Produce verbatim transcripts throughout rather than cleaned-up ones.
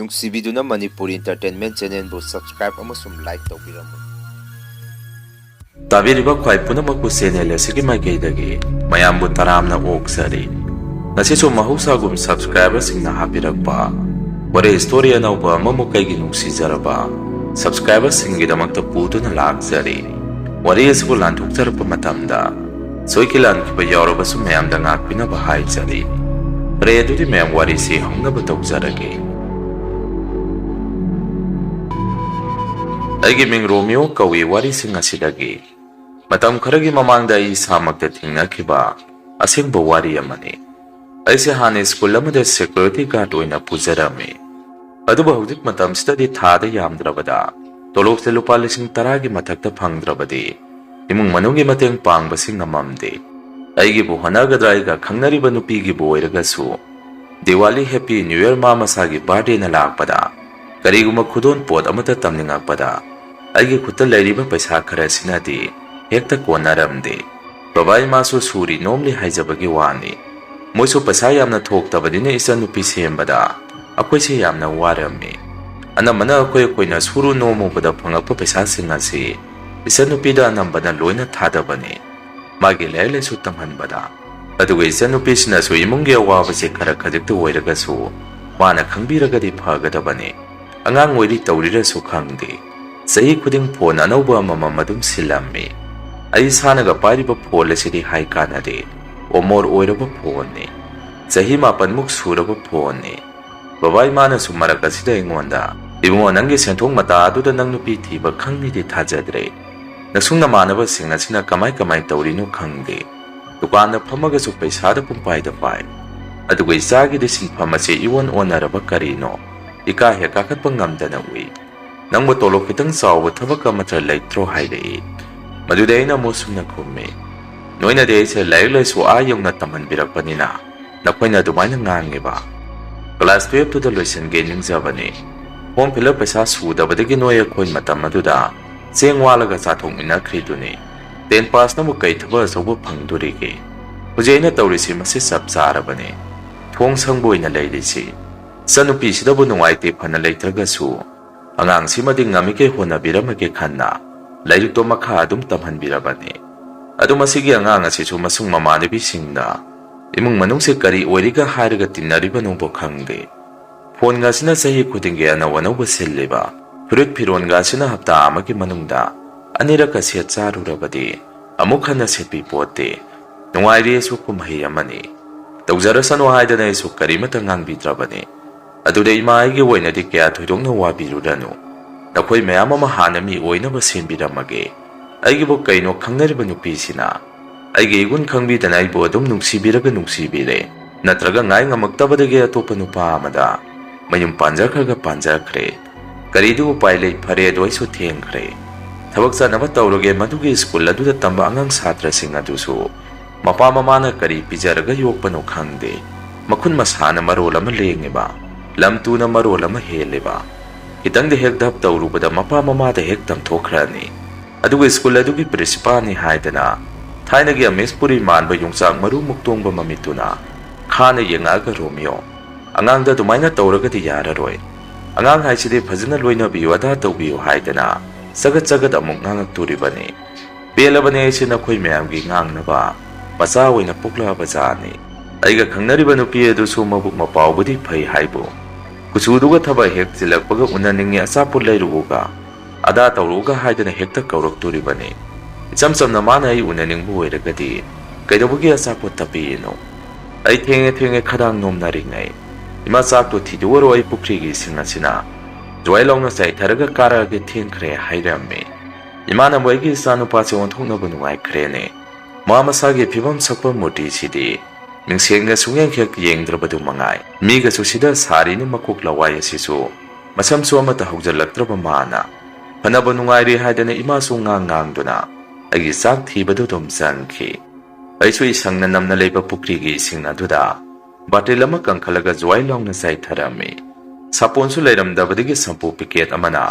ꯅꯨꯡꯁꯤꯕꯤꯗꯨꯅ Manipuri Entertainment Channelꯕꯨ subscribe ꯑꯃꯁꯨꯡ like ꯇꯧꯕꯤꯔꯝꯃꯨ꯫ ꯇꯥꯕꯤꯔꯤꯕ ꯈ꯭ꯋꯥꯏ ꯄꯨꯝꯅꯃꯛꯄꯨ channel ꯑꯁꯤꯒꯤ ꯃꯥꯏꯀꯩꯗꯒꯤ ꯃꯌꯥꯝꯕꯨ ꯇꯔꯥꯝꯅ ꯑꯣꯛꯆꯔꯤ꯫ ꯉꯁꯤꯁꯨ ꯃꯍꯧꯁꯥꯒꯨꯝ subscriberꯁꯤꯡꯅ ꯍꯥꯞꯄꯤꯔꯛꯄ ꯋꯥꯔꯤ story ꯑꯅꯧꯕ ꯑꯃꯃꯨꯛ ꯑꯩꯒꯤ ꯅꯨꯡꯁꯤꯖꯔꯕ subscriberꯁꯤꯡꯒꯤꯗꯃꯛꯇ ꯄꯨꯗꯨꯅ ꯂꯥꯛꯆꯔꯤ꯫ ꯋꯥꯔꯤ ꯑꯁꯤꯕꯨ ꯂꯥꯟꯊꯣꯛꯆꯔꯛꯄ ꯃꯇꯝꯗ ꯁꯣꯏꯈꯤ ꯂꯥꯟꯈꯤꯕ ꯌꯥꯎꯔꯕꯁꯨ ꯃꯌꯥꯝꯗ ꯉꯥꯛꯄꯤꯅꯕ ꯍꯥꯏꯖꯔꯤ꯫ ꯐꯔꯦ, ꯑꯗꯨꯗꯤ ꯃꯌꯥꯝ ꯋꯥꯔꯤꯁꯤ ꯍꯧꯅꯕ ꯇꯧꯖꯔꯒꯦ꯫ ꯑꯩꯒꯤ ꯃꯤꯡ ꯔꯣꯃꯤꯌꯣ ꯀꯧꯏ꯫ ꯋꯥꯔꯤꯁꯤꯡ ꯑꯁꯤꯗꯒꯤ ꯃꯇꯝ ꯈꯔꯒꯤ ꯃꯃꯥꯡꯗ ꯑꯩ ꯏꯁꯥꯃꯛꯇ ꯊꯦꯡꯅꯈꯤꯕ ꯑꯁꯦꯡꯕ ꯋꯥꯔꯤ ꯑꯃꯅꯤ꯫ ꯑꯩꯁꯦ ꯍꯥꯟꯅ ꯁ꯭ꯀꯨꯜ ꯑꯃꯗ security guard ꯑꯣꯏꯅ ꯄꯨꯖꯔꯝꯃꯤ꯫ ꯑꯗꯨꯕꯨ ꯍꯧꯖꯤꯛ ꯃꯇꯝꯁꯤꯗꯗꯤ ꯊꯥꯗ ꯌꯥꯝꯗ꯭ꯔꯕꯗ ꯇꯣꯂꯣꯞꯁꯦ ꯂꯨꯄꯥ ꯂꯤꯁꯤꯡ ꯇꯔꯥꯒꯤ ꯃꯊꯛꯇ ꯐꯪꯗ꯭ꯔꯕꯗꯤ ꯏꯃꯨꯡ ꯃꯅꯨꯡꯒꯤ ꯃꯇꯦꯡ ꯄꯥꯡꯕꯁꯤ ꯉꯝꯃꯝꯗꯦ꯫ ꯑꯩꯒꯤꯕꯨ ꯍꯣꯠꯅꯒꯗ꯭ꯔꯥ, ꯑꯩꯒ ꯈꯪꯅꯔꯤꯕ ꯅꯨꯄꯤꯒꯤꯕꯨ ꯑꯣꯏꯔꯒꯁꯨ Diwali, Happy New Year, ꯃꯥ ꯃꯁꯥꯒꯤ birthdayꯅ ꯂꯥꯛꯄꯗ, ꯀꯔꯤꯒꯨꯝꯕ ꯈꯨꯗꯣꯜ ꯄꯣꯠ ꯑꯃꯠꯇ ꯇꯝꯅꯤꯡꯉꯛꯄꯗ ꯑꯩꯒꯤ ꯈꯨꯠꯇ ꯂꯩꯔꯤꯕ ꯄꯩꯁꯥ ꯈꯔꯁꯤꯅꯗꯤ ꯍꯦꯛꯇ ꯀꯣꯟꯅꯔꯝꯗꯦ꯫ ꯕꯕꯥ ꯏꯃꯥꯁꯨ ꯁꯨꯔꯤ ꯅꯣꯝꯂꯤ ꯍꯥꯏꯖꯕꯒꯤ ꯋꯥꯅꯤ꯫ ꯃꯣꯏꯁꯨ ꯄꯩꯁꯥ ꯌꯥꯝꯅ ꯊꯣꯛꯇꯕꯅꯤꯅ ꯏꯆꯟꯅꯨꯄꯤ ꯁꯦꯝꯕꯗ ꯑꯩꯈꯣꯏꯁꯦ ꯌꯥꯝꯅ ꯋꯥꯔꯝꯃꯤ꯫ ꯑꯅꯝꯕꯅ ꯑꯩꯈꯣꯏ ꯑꯩꯈꯣꯏꯅ ꯁꯨꯔꯨ ꯅꯣꯝꯃꯨꯕꯗ ꯐꯪꯉꯛꯄ ꯄꯩꯁꯥꯁꯤꯡ ꯑꯁꯤ ꯏꯆꯟꯅꯨꯄꯤꯗ ꯑꯅꯝꯕꯅ ꯂꯣꯏꯅ ꯊꯥꯗꯕꯅꯤ꯫ ꯃꯥꯒꯤ ꯂꯥꯏꯔꯤꯛ ꯂꯥꯏꯁꯨ ꯇꯝꯍꯟꯕꯗ꯫ ꯑꯗꯨꯒ ꯏꯆꯟꯅꯨꯄꯤꯁꯤꯅꯁꯨ ꯏꯃꯨꯡꯒꯤ ꯑꯋꯥꯕꯁꯦ ꯈꯔ ꯈꯖꯤꯛꯇ ꯑꯣꯏꯔꯒꯁꯨ ꯃꯥꯅ ꯈꯪꯕꯤꯔꯒꯗꯤ ꯐꯒꯗꯕꯅꯤ꯫ ꯑꯉꯥꯡ ꯑꯣꯏꯔꯤ ꯇꯧꯔꯤꯔꯁꯨ ꯈꯪꯗꯦ, ꯆꯍꯤ ꯈꯨꯗꯤꯡ phone ꯑꯅꯧꯕ ꯑꯃꯃꯝ ꯑꯗꯨꯝ ꯁꯤꯜꯂꯝꯃꯤ꯫ ꯑꯩ ꯏꯁꯥꯅꯒ ꯄꯥꯏꯔꯤꯕ phone ꯑꯁꯤꯗꯤ ꯍꯥꯏ ꯀꯥꯟꯅꯗꯦ, ꯑꯣꯃꯣꯔ ꯑꯣꯏꯔꯕ phoneꯅꯤ꯫ ꯆꯍꯤ ꯃꯥꯄꯟꯃꯨꯛ ꯁꯨꯔꯕ phoneꯅꯤ꯫ ꯕꯕꯥ ꯏꯃꯥꯅꯁꯨ ꯃꯔꯛ ꯑꯁꯤꯗ ꯑꯩꯉꯣꯟꯗ, "ꯏꯕꯨꯡꯉꯣ, ꯅꯪꯒꯤ ꯁꯦꯟꯊꯣꯛ ꯃꯇꯥ ꯑꯗꯨꯗ ꯅꯪ ꯅꯨꯄꯤ ꯊꯤꯕ ꯈꯪꯅꯤꯗꯤ ꯊꯥꯖꯗ꯭ꯔꯦ꯫ ꯅꯁꯨꯡ ꯅꯃꯥꯟꯅꯕꯁꯤꯡ ꯑꯁꯤꯅ ꯀꯃꯥꯏ ꯀꯃꯥꯏ ꯇꯧꯔꯤꯅꯣ ꯈꯪꯗꯦ꯫ ꯗꯨꯀꯥꯟꯗ ꯐꯝꯃꯒꯁꯨ ꯄꯩꯁꯥꯗ ꯄꯨꯡꯄꯥꯏꯗ ꯄꯥꯏ꯫ ꯑꯗꯨꯒ ꯏꯆꯥꯒꯤꯗꯤ ꯁꯤꯟꯐꯝ ꯑꯁꯤ ꯏꯑꯣꯟ ꯑꯣꯟꯅꯔꯕ ꯀꯔꯤꯅꯣ? ꯏꯀꯥ ꯍꯦꯛ ꯀꯥꯈꯠꯄ ꯉꯝꯗꯅ ꯎꯏ꯫ ꯅꯪꯕꯨ ꯇꯣꯂꯣꯞ ꯈꯤꯇꯪ ꯆꯥꯎꯕ ꯊꯕꯛ ꯑꯃꯠꯇ ꯂꯩꯇ꯭ꯔꯣ?" ꯍꯥꯏꯔꯛꯏ꯫ ꯃꯗꯨꯗ ꯑꯩꯅ ꯑꯃꯨꯛ ꯁꯨꯝꯅ ꯈꯨꯝꯃꯤ, "ꯅꯣꯏꯅꯗꯤ ꯑꯩꯁꯦ ꯂꯥꯏꯔꯤꯛ ꯂꯥꯏꯁꯨ ꯑꯥ ꯌꯧꯅ ꯇꯝꯍꯟꯕꯤꯔꯛꯄꯅꯤꯅ ꯅꯈꯣꯏꯅ ꯑꯗꯨꯃꯥꯏꯅ ꯉꯥꯡꯉꯤꯕ? Class twelveꯇꯨꯗ ꯂꯣꯏꯁꯤꯟꯒꯦ ꯅꯤꯡꯖꯕꯅꯤ꯫ Form fill up ꯄꯩꯁꯥ ꯁꯨꯗꯕꯗꯒꯤ ꯅꯣꯏ ꯑꯩꯈꯣꯏ ꯃꯇꯝ ꯑꯗꯨꯗ ꯆꯦꯡ ꯋꯥꯜꯂꯒ ꯆꯥꯊꯣꯛꯃꯤꯟꯅꯈ꯭ꯔꯤꯗꯨꯅꯤ꯫ Ten passꯅꯕꯨ ꯀꯩ ꯊꯕꯛ ꯑꯆꯧꯕ ꯐꯪꯗꯣꯔꯤꯒꯦ? ꯍꯧꯖꯤꯛ ꯑꯩꯅ ꯇꯧꯔꯤꯁꯤ ꯃꯁꯤ ꯆꯞ ꯆꯥꯔꯕꯅꯤ꯫ ꯊꯣꯡ ꯁꯪꯕ ꯑꯣꯏꯅ ꯂꯩꯔꯤꯁꯤ꯫ "ꯏꯆꯟꯅꯨꯄꯤꯁꯤꯗꯕꯨ ꯅꯨꯡꯉꯥꯏꯇꯦ ꯐꯅ ꯂꯩꯇ꯭ꯔꯒꯁꯨ, ꯑꯉꯥꯡꯁꯤꯃꯗꯤ ꯉꯝꯃꯤꯈꯩ ꯍꯣꯠꯅꯕꯤꯔꯝꯃꯒꯦ" ꯈꯟꯅ ꯂꯥꯏꯔꯤꯛꯇꯣ ꯃꯈꯥ ꯑꯗꯨꯝ ꯇꯝꯍꯟꯕꯤꯔꯕꯅꯤ꯫ ꯑꯗꯨ ꯃꯁꯤꯒꯤ ꯑꯉꯥꯡ ꯑꯁꯤꯁꯨ ꯃꯁꯨꯡ ꯃꯃꯥꯟꯅꯕꯤꯁꯤꯡꯅ ꯏꯃꯨꯡ ꯃꯅꯨꯡꯁꯦ ꯀꯔꯤ ꯑꯣꯏꯔꯤꯒ ꯍꯥꯏꯔꯒ ꯇꯤꯟꯅꯔꯤꯕꯅꯣꯕꯨ ꯈꯪꯗꯦ꯫ ꯐꯣꯟꯒꯁꯤꯅ ꯆꯍꯤ ꯈꯨꯗꯤꯡꯒꯤ ꯑꯅꯧ ꯑꯅꯧꯕ ꯁꯤꯜꯂꯤꯕ, ꯐꯨꯔꯤꯠ ꯐꯤꯔꯣꯟꯒꯁꯤꯅ ꯍꯞꯇꯥ ꯑꯃꯒꯤ ꯃꯅꯨꯡꯗ ꯑꯅꯤꯔꯛꯀ ꯁꯦꯠ ꯆꯥꯔꯨꯔꯕꯗꯤ ꯑꯃꯨꯛ ꯍꯟꯅ ꯁꯦꯠꯄꯤ ꯄꯣꯠꯇꯦ꯫ ꯅꯨꯡꯉꯥꯏꯔꯦꯁꯨ ꯀꯨꯝꯍꯩ ꯑꯃꯅꯤ꯫ ꯇꯧꯖꯔꯁꯅꯨ ꯍꯥꯏꯗꯅ ꯑꯩꯁꯨ ꯀꯔꯤꯃꯠꯇ ꯉꯥꯡꯕꯤꯗ꯭ꯔꯕꯅꯤ꯫ ꯑꯗꯨꯗ ꯏꯃꯥ ꯑꯩꯒꯤ ꯑꯣꯏꯅꯗꯤ ꯀꯌꯥ ꯊꯣꯏꯗꯣꯛꯅ ꯋꯥꯕꯤꯔꯨꯔꯅꯨ꯫ ꯅꯈꯣꯏ ꯃꯌꯥꯝ ꯑꯃ ꯍꯥꯟꯅ ꯃꯤ ꯑꯣꯏꯅꯕ ꯁꯦꯝꯕꯤꯔꯝꯃꯒꯦ꯫ ꯑꯩꯒꯤꯕꯨ ꯀꯩꯅꯣ ꯈꯪꯅꯔꯤꯕ ꯅꯨꯄꯤꯁꯤꯅ ꯑꯩꯒꯤ ꯏꯒꯨꯟ ꯈꯪꯕꯤꯗꯅ ꯑꯩꯕꯨ ꯑꯗꯨꯝ ꯅꯨꯡꯁꯤꯕꯤꯔꯒ ꯅꯨꯡꯁꯤꯕꯤꯔꯦ꯫ ꯅꯠꯇ꯭ꯔꯒ ꯉꯥꯏ ꯉꯝꯃꯛꯇꯕꯗꯒꯤ ꯑꯇꯣꯞꯄ ꯅꯨꯄꯥ ꯑꯃꯗ ꯃꯌꯨꯝ ꯄꯥꯟꯖꯈ꯭ꯔꯒ ꯄꯥꯟꯖꯈ꯭ꯔꯦ꯫ ꯀꯔꯤꯗꯨ ꯎꯄꯥꯏ ꯂꯩ, ꯐꯔꯦ ꯑꯗꯣ ꯑꯩꯁꯨ ꯊꯦꯡꯈ꯭ꯔꯦ꯫ ꯊꯕꯛ ꯆꯠꯅꯕ ꯇꯧꯔꯒꯦ꯫ ꯃꯗꯨꯒꯤ ꯁ꯭ꯀꯨꯜ ꯑꯗꯨꯗ ꯇꯝꯕ ꯑꯉꯥꯡ ꯁꯥꯇ꯭ꯔꯁꯤꯡ ꯑꯗꯨꯁꯨ ꯃꯄꯥ ꯃꯃꯥꯅ ꯀꯔꯤ ꯄꯤꯖꯔꯒ ꯌꯣꯛꯄꯅꯣ ꯈꯪꯗꯦ꯫ ꯃꯈꯨꯠ ꯃꯁꯥꯅ ꯃꯔꯣꯜ ꯑꯃ ꯂꯦꯡꯉꯤꯕ, ꯂꯝ ꯇꯨꯅ ꯃꯔꯣꯜ ꯑꯃ ꯍꯦꯜꯂꯤꯕ꯫ ꯈꯤꯇꯪꯗ ꯍꯦꯛ ꯙꯞ ꯇꯧꯔꯨꯕꯗ ꯃꯄꯥ ꯃꯃꯥꯗ ꯍꯦꯛ ꯇꯝꯊꯣꯛꯈ꯭ꯔꯅꯤ꯫ ꯑꯗꯨꯒ ꯁ꯭ꯀꯨꯜ ꯑꯗꯨꯒꯤ ꯄ꯭ꯔꯤꯟꯁꯤꯄꯥꯜꯅꯤ ꯍꯥꯏꯗꯅ ꯊꯥꯏꯅꯒꯤ ꯑꯃꯦꯁ ꯄꯨꯔꯤ ꯃꯥꯟꯕ ꯌꯣꯡꯆꯥꯛ ꯃꯔꯨꯃꯨꯛ ꯇꯣꯡꯕ ꯃꯃꯤꯠꯇꯨꯅ ꯈꯥꯅ ꯌꯦꯡꯉꯛꯑꯒ, "ꯔꯣꯃꯤꯌꯣ, ꯑꯉꯥꯡꯗ ꯑꯗꯨꯃꯥꯏꯅ ꯇꯧꯔꯒꯗꯤ ꯌꯥꯔꯔꯣꯏ꯫ ꯑꯉꯥꯡ ꯍꯥꯏꯁꯤꯗꯤ ꯐꯖꯅ ꯂꯣꯏꯅꯕꯤꯌꯨ, ꯑꯗꯥ ꯇꯧꯕꯤꯌꯨ" ꯍꯥꯏꯗꯅ ꯆꯒꯠ ꯆꯒꯠ ꯑꯃꯨꯛ ꯉꯥꯡꯉꯛꯇꯣꯔꯤꯕꯅꯤ꯫ ꯄꯦꯜꯂꯕꯅꯦ ꯑꯩꯁꯦ ꯅꯈꯣꯏ ꯃꯌꯥꯝꯒꯤ ꯉꯥꯡꯅꯕ ꯃꯆꯥ ꯑꯣꯏꯅ ꯄꯣꯛꯂꯛꯑꯕ ꯖꯥꯠꯅꯤ꯫ ꯑꯩꯒ ꯈꯪꯅꯔꯤꯕ ꯅꯨꯄꯤ ꯑꯗꯨꯁꯨ ꯃꯕꯨꯛ ꯃꯄꯥꯎꯕꯨꯗꯤ ꯐꯩ ꯍꯥꯏꯕꯨ, ꯀꯨꯆꯨꯗꯨꯒ ꯊꯕꯛ ꯍꯦꯛ ꯆꯤꯜꯂꯛꯄꯒ "ꯎꯅꯅꯤꯡꯉꯤ, ꯑꯆꯥꯄꯣꯠ ꯂꯩꯔꯨꯎꯒ, ꯑꯗꯥ ꯇꯧꯔꯨꯎꯒ" ꯍꯥꯏꯗꯅ ꯍꯦꯛꯇ ꯀꯧꯔꯛꯇꯣꯔꯤꯕꯅꯤ꯫ ꯏꯆꯝ ꯆꯝꯅ ꯃꯥꯅ ꯑꯩ ꯎꯅꯅꯤꯡꯕ ꯑꯣꯏꯔꯒꯗꯤ ꯀꯩꯗꯧꯕꯒꯤ ꯑꯆꯥꯄꯣꯠ ꯇꯞꯄꯤꯔꯤꯅꯣ? ꯑꯩ ꯊꯦꯡꯉꯦ ꯊꯦꯡꯉꯦ ꯈꯗꯥꯡ ꯅꯣꯝꯅꯔꯤꯉꯩ, "ꯏꯃꯥ, ꯆꯥꯛꯇꯣ ꯊꯤꯗꯣꯛꯑꯔꯣ, ꯑꯩ ꯄꯨꯈ꯭ꯔꯤꯒꯤ ꯏꯁꯤꯡ ꯑꯁꯤꯅ ꯖ꯭ꯋꯥꯏ ꯂꯥꯎꯅ ꯆꯥꯏꯊꯔꯒ ꯀꯥꯔꯛꯑꯒꯦ, ꯊꯦꯡꯈ꯭ꯔꯦ" ꯍꯥꯏꯔꯝꯃꯤ꯫ ꯏꯃꯥꯅꯕꯨ ꯑꯩꯒꯤ ꯏꯆꯥꯅꯨꯄꯥꯁꯦ ꯑꯣꯟꯊꯣꯛꯅꯕ ꯅꯨꯡꯉꯥꯏꯈ꯭ꯔꯦꯅꯦ꯫ ꯃꯥ ꯃꯁꯥꯒꯤ ꯐꯤꯕꯝ ꯁꯛꯄ ꯃꯨꯔꯇꯤꯁꯤꯗꯤ ꯃꯤꯡꯁꯦꯟꯒ ꯁꯨꯡꯌꯦꯡ ꯍꯦꯛ ꯌꯦꯡꯗ꯭ꯔꯕꯗꯨ ꯃꯉꯥꯏ꯫ ꯃꯤꯒꯁꯨ ꯁꯤꯗ ꯁꯥꯔꯤꯅꯤ ꯃꯀꯣꯛ ꯂꯋꯥꯏ ꯑꯁꯤꯁꯨ꯫ ꯃꯁꯝꯁꯨ ꯑꯃꯠꯇ ꯍꯧꯖꯤꯜꯂꯛꯇ꯭ꯔꯕ ꯃꯥꯅ꯫ ꯐꯅꯕ ꯅꯨꯡꯉꯥꯏꯔꯦ ꯍꯥꯏꯗꯅ ꯏꯃꯥꯁꯨ ꯉꯥꯡ ꯉꯥꯡꯗꯨꯅ ꯑꯩꯒꯤ ꯆꯥꯛ ꯊꯤꯕꯗꯨ ꯑꯗꯨꯝ ꯆꯪꯈꯤ꯫ ꯑꯩꯁꯨ ꯏꯁꯪꯅ ꯅꯝꯅ ꯂꯩꯕ ꯄꯨꯈ꯭ꯔꯤꯒꯤ ꯏꯁꯤꯡ ꯑꯗꯨꯗ ꯕꯥꯇꯤꯜ ꯑꯃ ꯀꯪꯈꯠꯂꯒ ꯖ꯭ꯋꯥꯏ ꯂꯥꯎꯅ ꯆꯥꯏꯊꯔꯝꯃꯤ꯫ ꯁꯥꯄꯣꯟꯁꯨ ꯂꯩꯔꯝꯗꯕꯗꯒꯤ ꯁꯝꯄꯨ ꯄꯤꯀꯦꯠ ꯑꯃꯅ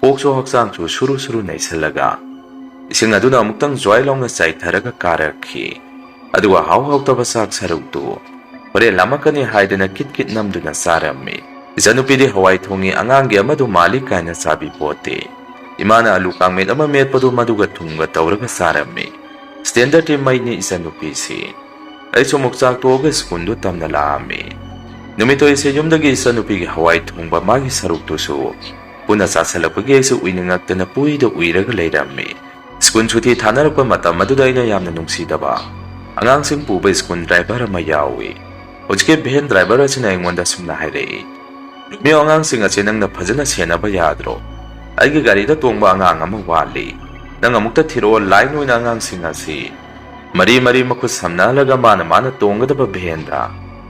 ꯀꯣꯛꯁꯨ ꯍꯛꯆꯥꯡꯁꯨ ꯁꯨꯔꯨ ꯁꯨꯔꯨ ꯅꯩꯁꯜꯂꯒ ꯏꯁꯤꯡ ꯑꯗꯨꯅ ꯑꯃꯨꯛꯇꯪ ꯖ꯭ꯋꯥꯏ ꯂꯥꯎꯅ ꯆꯥꯏꯊꯔꯒ ꯀꯥꯔꯛꯈꯤ꯫ ꯑꯗꯨꯒ ꯍꯥꯎ ꯍꯥꯎꯇꯕ ꯆꯥꯛ ꯁꯔꯨꯛꯇꯨ ꯍꯣꯔꯦꯟ ꯂꯥꯝꯃꯛꯀꯅꯤ ꯍꯥꯏꯗꯅ ꯀꯤꯠ ꯀꯤꯠ ꯅꯝꯗꯨꯅ ꯆꯥꯔꯝꯃꯤ꯫ "ꯏꯆꯟꯅꯨꯄꯤꯗꯤ ꯍꯋꯥꯏ ꯊꯣꯡꯉꯤ, ꯑꯉꯥꯡꯒꯤ ꯑꯃꯗꯨ ꯃꯥꯜꯂꯤ" ꯀꯥꯏꯅ ꯆꯥꯕꯤ ꯄꯣꯠꯇꯦ꯫ ꯏꯃꯥꯅ ꯑꯂꯨ ꯀꯥꯡꯃꯦꯠ ꯑꯃ ꯃꯦꯠꯄꯗꯨ ꯃꯗꯨꯒ ꯊꯨꯝꯒ ꯇꯧꯔꯒ ꯆꯥꯔꯝꯃꯤ꯫ ꯁ꯭ꯇꯦꯟꯗꯔꯗꯇꯤ ꯃꯩꯅꯤ ꯏꯆꯟꯅꯨꯄꯤꯁꯤ꯫ ꯑꯩꯁꯨ ꯑꯃꯨꯛ ꯆꯥꯛ ꯇꯣꯛꯑꯒ ꯁ꯭ꯀꯨꯜꯗꯨ ꯇꯝꯅ ꯂꯥꯛꯑꯝꯃꯤ꯫ ꯅꯨꯃꯤꯠꯇꯣ ꯑꯩꯁꯦ ꯌꯨꯝꯗꯒꯤ ꯏꯆꯟꯅꯨꯄꯤꯒꯤ ꯍꯋꯥꯏ ꯊꯣꯡꯕ ꯃꯥꯒꯤ ꯁꯔꯨꯛꯇꯨꯁꯨ ꯄꯨꯟꯅ ꯆꯥꯁꯤꯜꯂꯛꯄꯒꯤ ꯑꯩꯁꯨ ꯎꯏꯅꯤꯡꯉꯛꯇꯅ ꯄꯨꯏꯗ ꯎꯏꯔꯒ ꯂꯩꯔꯝꯃꯤ꯫ ꯁ꯭ꯀꯨꯜ ꯁꯨꯇꯤ ꯊꯥꯅꯔꯛꯄ ꯃꯇꯝ ꯑꯗꯨꯗ ꯑꯩꯅ ꯌꯥꯝꯅ ꯅꯨꯡꯁꯤꯗꯕ ꯑꯉꯥꯡꯁꯤꯡ ꯄꯨꯕ ꯁ꯭ꯀꯨꯜ ꯗ꯭ꯔꯥꯏꯚꯔ ꯑꯃ ꯌꯥꯎꯏ꯫ ꯍꯧꯖꯤꯛꯀꯤ ꯚꯦꯟ ꯗ꯭ꯔꯥꯏꯚꯔ ꯑꯁꯤꯅ ꯑꯩꯉꯣꯟꯗ ꯑꯁꯨꯝꯅ ꯍꯥꯏꯔꯛꯏ, "ꯔꯣꯃꯤꯌꯣ, ꯑꯉꯥꯡꯁꯤꯡ ꯑꯁꯤ ꯅꯪꯅ ꯐꯖꯅ ꯁꯦꯟꯅꯕ ꯌꯥꯗ꯭ꯔꯣ? ꯑꯩꯒꯤ ꯒꯥꯔꯤꯗ ꯇꯣꯡꯕ ꯑꯉꯥꯡ ꯑꯃ ꯋꯥꯠꯂꯤ꯫ ꯅꯪ ꯑꯃꯨꯛꯇ ꯊꯤꯔꯛꯑꯣ, ꯂꯥꯏꯟ ꯑꯣꯏꯅ ꯑꯉꯥꯡꯁꯤꯡ ꯑꯁꯤ ꯃꯔꯤ ꯃꯔꯤ ꯃꯈꯨꯠ ꯁꯝꯅꯍꯜꯂꯒ ꯃꯥꯅ ꯃꯥꯅ ꯇꯣꯡꯒꯗꯕ ꯚꯦꯟꯗ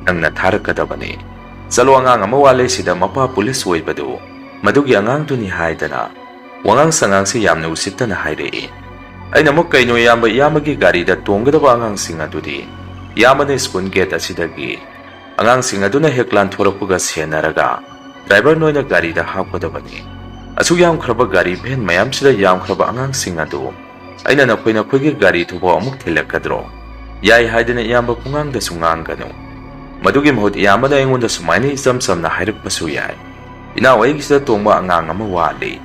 ꯅꯪꯅ ꯊꯥꯔꯛꯀꯗꯕꯅꯤ꯫ ꯆꯠꯂꯣ, ꯑꯉꯥꯡ ꯑꯃ ꯋꯥꯠꯂꯦ ꯁꯤꯗ", ꯃꯄꯥ ꯄꯨꯂꯤꯁ ꯑꯣꯏꯕꯗꯨ ꯃꯗꯨꯒꯤ ꯑꯉꯥꯡꯗꯨꯅꯤ ꯍꯥꯏꯗꯅ ꯋꯥꯉꯥꯡ ꯁꯉꯥꯡꯁꯤ ꯌꯥꯝꯅ ꯎꯁꯤꯠꯇꯅ ꯍꯥꯏꯔꯛꯏ꯫ ꯑꯩꯅ ꯑꯃꯨꯛ, "ꯀꯩꯅꯣ ꯏꯌꯥꯝꯕ, ꯏꯌꯥꯝꯕꯒꯤ ꯒꯥꯔꯤꯗ ꯇꯣꯡꯒꯗꯕ ꯑꯉꯥꯡꯁꯤꯡ ꯑꯗꯨꯗꯤ ꯏꯌꯥꯝꯕꯅ ꯁ꯭ꯀꯨꯜ ꯒꯦꯠ ꯑꯁꯤꯗꯒꯤ ꯑꯉꯥꯡꯁꯤꯡ ꯑꯗꯨꯅ ꯍꯦꯛ ꯂꯥꯟꯊꯣꯔꯛꯄꯒ ꯁꯦꯟꯅꯔꯒ ꯗ꯭ꯔꯥꯏꯚꯔ ꯅꯣꯏꯅ ꯒꯥꯔꯤꯗ ꯍꯥꯞꯀꯗꯕꯅꯤ꯫ ꯑꯁꯨꯛ ꯌꯥꯝꯈ꯭ꯔꯕ ꯒꯥꯔꯤ ꯚꯦꯟ ꯃꯌꯥꯝꯁꯤꯗ ꯌꯥꯝꯈ꯭ꯔꯕ ꯑꯉꯥꯡꯁꯤꯡ ꯑꯗꯨ ꯑꯩꯅ ꯅꯈꯣꯏ ꯅꯈꯣꯏꯒꯤ ꯒꯥꯔꯤ ꯊꯨꯐꯥꯎ ꯑꯃꯨꯛ ꯊꯤꯜꯂꯛꯀꯗ꯭ꯔꯣ?" "ꯌꯥꯏ" ꯍꯥꯏꯗꯅ ꯏꯌꯥꯝꯕ ꯄꯨꯡꯉꯥꯡꯗꯁꯨ ꯉꯥꯡꯒꯅꯨ꯫ ꯃꯗꯨꯒꯤ ꯃꯍꯨꯠ ꯏꯌꯥꯝꯕꯅ ꯑꯩꯉꯣꯟꯗ ꯁꯨꯃꯥꯏꯅ ꯏꯆꯝ ꯆꯝꯅ ꯍꯥꯏꯔꯛꯄꯁꯨ ꯌꯥꯏ, "ꯏꯅꯥꯎ, ꯑꯩꯒꯤꯁꯤꯗ ꯇꯣꯡꯕ ꯑꯉꯥꯡ ꯑꯃ ꯋꯥꯠꯂꯤ꯫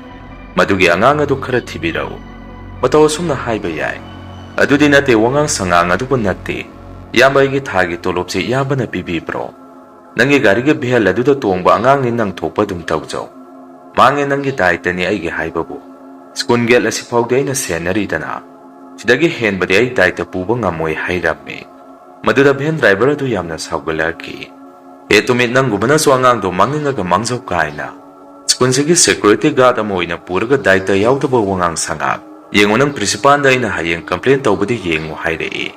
ꯃꯗꯨꯒꯤ ꯑꯉꯥꯡ ꯑꯗꯨ ꯈꯔ ꯊꯤꯕꯤꯔꯛꯎ"꯫ ꯃꯇꯧ ꯑꯁꯨꯝꯅ ꯍꯥꯏꯕ ꯌꯥꯏ꯫ ꯑꯗꯨꯗꯤ ꯅꯠꯇꯦ, ꯋꯥꯉꯥꯡ ꯁꯉꯥꯡ ꯑꯗꯨꯕꯨ ꯅꯠꯇꯦ꯫ "ꯏꯌꯥꯝꯕ, ꯑꯩꯒꯤ ꯊꯥꯒꯤ ꯇꯣꯂꯣꯞꯁꯤ ꯏꯌꯥꯝꯕꯅ ꯄꯤꯕꯤꯕ꯭ꯔꯣ? ꯅꯪꯒꯤ ꯒꯥꯔꯤꯒꯤ ꯚꯦꯜ ꯑꯗꯨꯗ ꯇꯣꯡꯕ ꯑꯉꯥꯡꯅꯤ, ꯅꯪ ꯊꯣꯛꯄ ꯑꯗꯨꯝ ꯇꯧꯖꯧ꯫ ꯃꯥꯡꯉꯦ ꯅꯪꯒꯤ ꯗꯥꯏꯇꯅꯤ ꯑꯩꯒꯤ ꯍꯥꯏꯕꯕꯨ꯫ ꯁ꯭ꯀꯨꯜ ꯒꯦꯠ ꯑꯁꯤꯐꯥꯎꯗꯤ ꯑꯩꯅ ꯁꯦꯟꯅꯔꯤꯗꯅ꯫ ꯁꯤꯗꯒꯤ ꯍꯦꯟꯕꯗꯤ ꯑꯩ ꯗꯥꯏꯇ ꯄꯨꯕ ꯉꯝꯃꯣꯏ" ꯍꯥꯏꯔꯝꯃꯤ꯫ ꯃꯗꯨꯗ ꯚꯦꯟ ꯗ꯭ꯔꯥꯏꯚꯔ ꯑꯗꯨ ꯌꯥꯝꯅ ꯁꯥꯎꯒꯠꯂꯛꯈꯤ꯫ "ꯑꯦ ꯇꯨꯃꯤꯠ, ꯅꯪꯒꯨꯝꯕꯅꯁꯨ ꯑꯉꯥꯡꯗꯣ ꯃꯥꯡꯅꯤꯡꯉꯒ ꯃꯥꯡꯖꯧ ꯀꯥꯏꯅ꯫ ꯁ꯭ꯀꯨꯜꯁꯤꯒꯤ ꯁꯦꯀ꯭ꯌꯨꯔꯤꯇꯤ ꯒꯥꯔꯗ ꯑꯃ ꯑꯣꯏꯅ ꯄꯨꯔꯒ ꯗꯥꯏꯇ ꯌꯥꯎꯗꯕ ꯋꯥꯉꯥꯡ ꯁꯉꯥꯡ꯫ ꯌꯦꯡꯉꯨ, ꯅꯪ ꯄ꯭ꯔꯤꯟꯁꯤꯄꯥꯜꯗ ꯑꯩꯅ ꯍꯌꯦꯡ ꯀꯝꯄ꯭ꯂꯦꯟ ꯇꯧꯕꯗꯤ ꯌꯦꯡꯉꯨ" ꯍꯥꯏꯔꯛꯏ꯫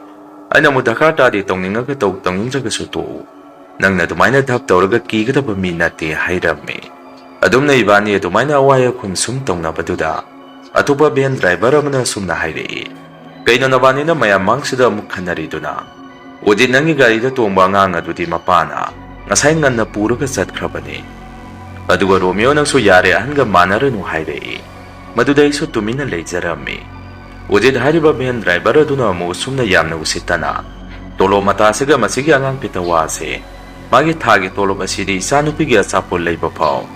ꯑꯩꯅ ꯑꯃꯨꯛ, "ꯗꯔꯀꯥꯔ ꯇꯥꯗꯦ, ꯇꯧꯅꯤꯡꯉꯒ ꯇꯧ, ꯇꯧꯅꯤꯡꯗ꯭ꯔꯒꯁꯨ ꯇꯣꯛꯎ꯫ ꯅꯪꯅ ꯑꯗꯨꯃꯥꯏꯅ ꯙꯞ ꯇꯧꯔꯒ ꯀꯤꯒꯗꯕ ꯃꯤ ꯅꯠꯇꯦ" ꯍꯥꯏꯔꯝꯃꯤ꯫ ꯑꯗꯨꯝꯅ ꯏꯕꯥꯅꯤ ꯑꯗꯨꯃꯥꯏꯅ ꯑꯋꯥꯏ ꯑꯈꯨꯝ ꯁꯨꯝ ꯇꯧꯅꯕꯗꯨꯗ ꯑꯇꯣꯞꯄ ꯚꯦꯟ ꯗ꯭ꯔꯥꯏꯚꯔ ꯑꯃꯅ ꯑꯁꯨꯝꯅ ꯍꯥꯏꯔꯛꯏ, "ꯀꯩꯅꯣ ꯅꯕꯥꯅꯤꯅ ꯃꯌꯥꯝ ꯃꯥꯡꯁꯤꯗ ꯑꯃꯨꯛ ꯈꯟꯅꯔꯤꯗꯨꯅ? ꯑꯣꯗꯤꯠ, ꯅꯪꯒꯤ ꯒꯥꯔꯤꯗ ꯇꯣꯡꯕ ꯑꯉꯥꯡ ꯑꯗꯨꯗꯤ ꯃꯄꯥꯅ ꯉꯁꯥꯏ ꯉꯟꯅ ꯄꯨꯔꯒ ꯆꯠꯈ꯭ꯔꯕꯅꯤ꯫ ꯑꯗꯨꯒ ꯔꯣꯃꯤꯌꯣ, ꯅꯪꯁꯨ ꯌꯥꯔꯦ, ꯑꯍꯟꯒ ꯃꯥꯟꯅꯔꯅꯨ" ꯍꯥꯏꯔꯛꯏ꯫ ꯃꯗꯨꯗ ꯑꯩꯁꯨ ꯇꯨꯃꯤꯟꯅ ꯂꯩꯖꯔꯝꯃꯤ꯫ ꯑꯣꯗꯤꯠ ꯍꯥꯏꯔꯤꯕ ꯚꯦꯟ ꯗ꯭ꯔꯥꯏꯚꯔ ꯑꯗꯨꯅ ꯑꯃꯨꯛ ꯑꯁꯨꯝꯅ ꯌꯥꯝꯅ ꯎꯁꯤꯠꯇꯅ, "ꯇꯣꯂꯣꯞ ꯃꯇꯥꯁꯤꯒ ꯃꯁꯤꯒꯤ ꯑꯉꯥꯡ ꯄꯦꯇꯋꯥꯁꯦ, ꯃꯥꯒꯤ ꯊꯥꯒꯤ ꯇꯣꯂꯣꯞ ꯑꯁꯤꯗꯤ ꯏꯆꯥꯅꯨꯄꯤꯒꯤ ꯑꯆꯥꯄꯣꯠ ꯂꯩꯕ ꯐꯥꯎ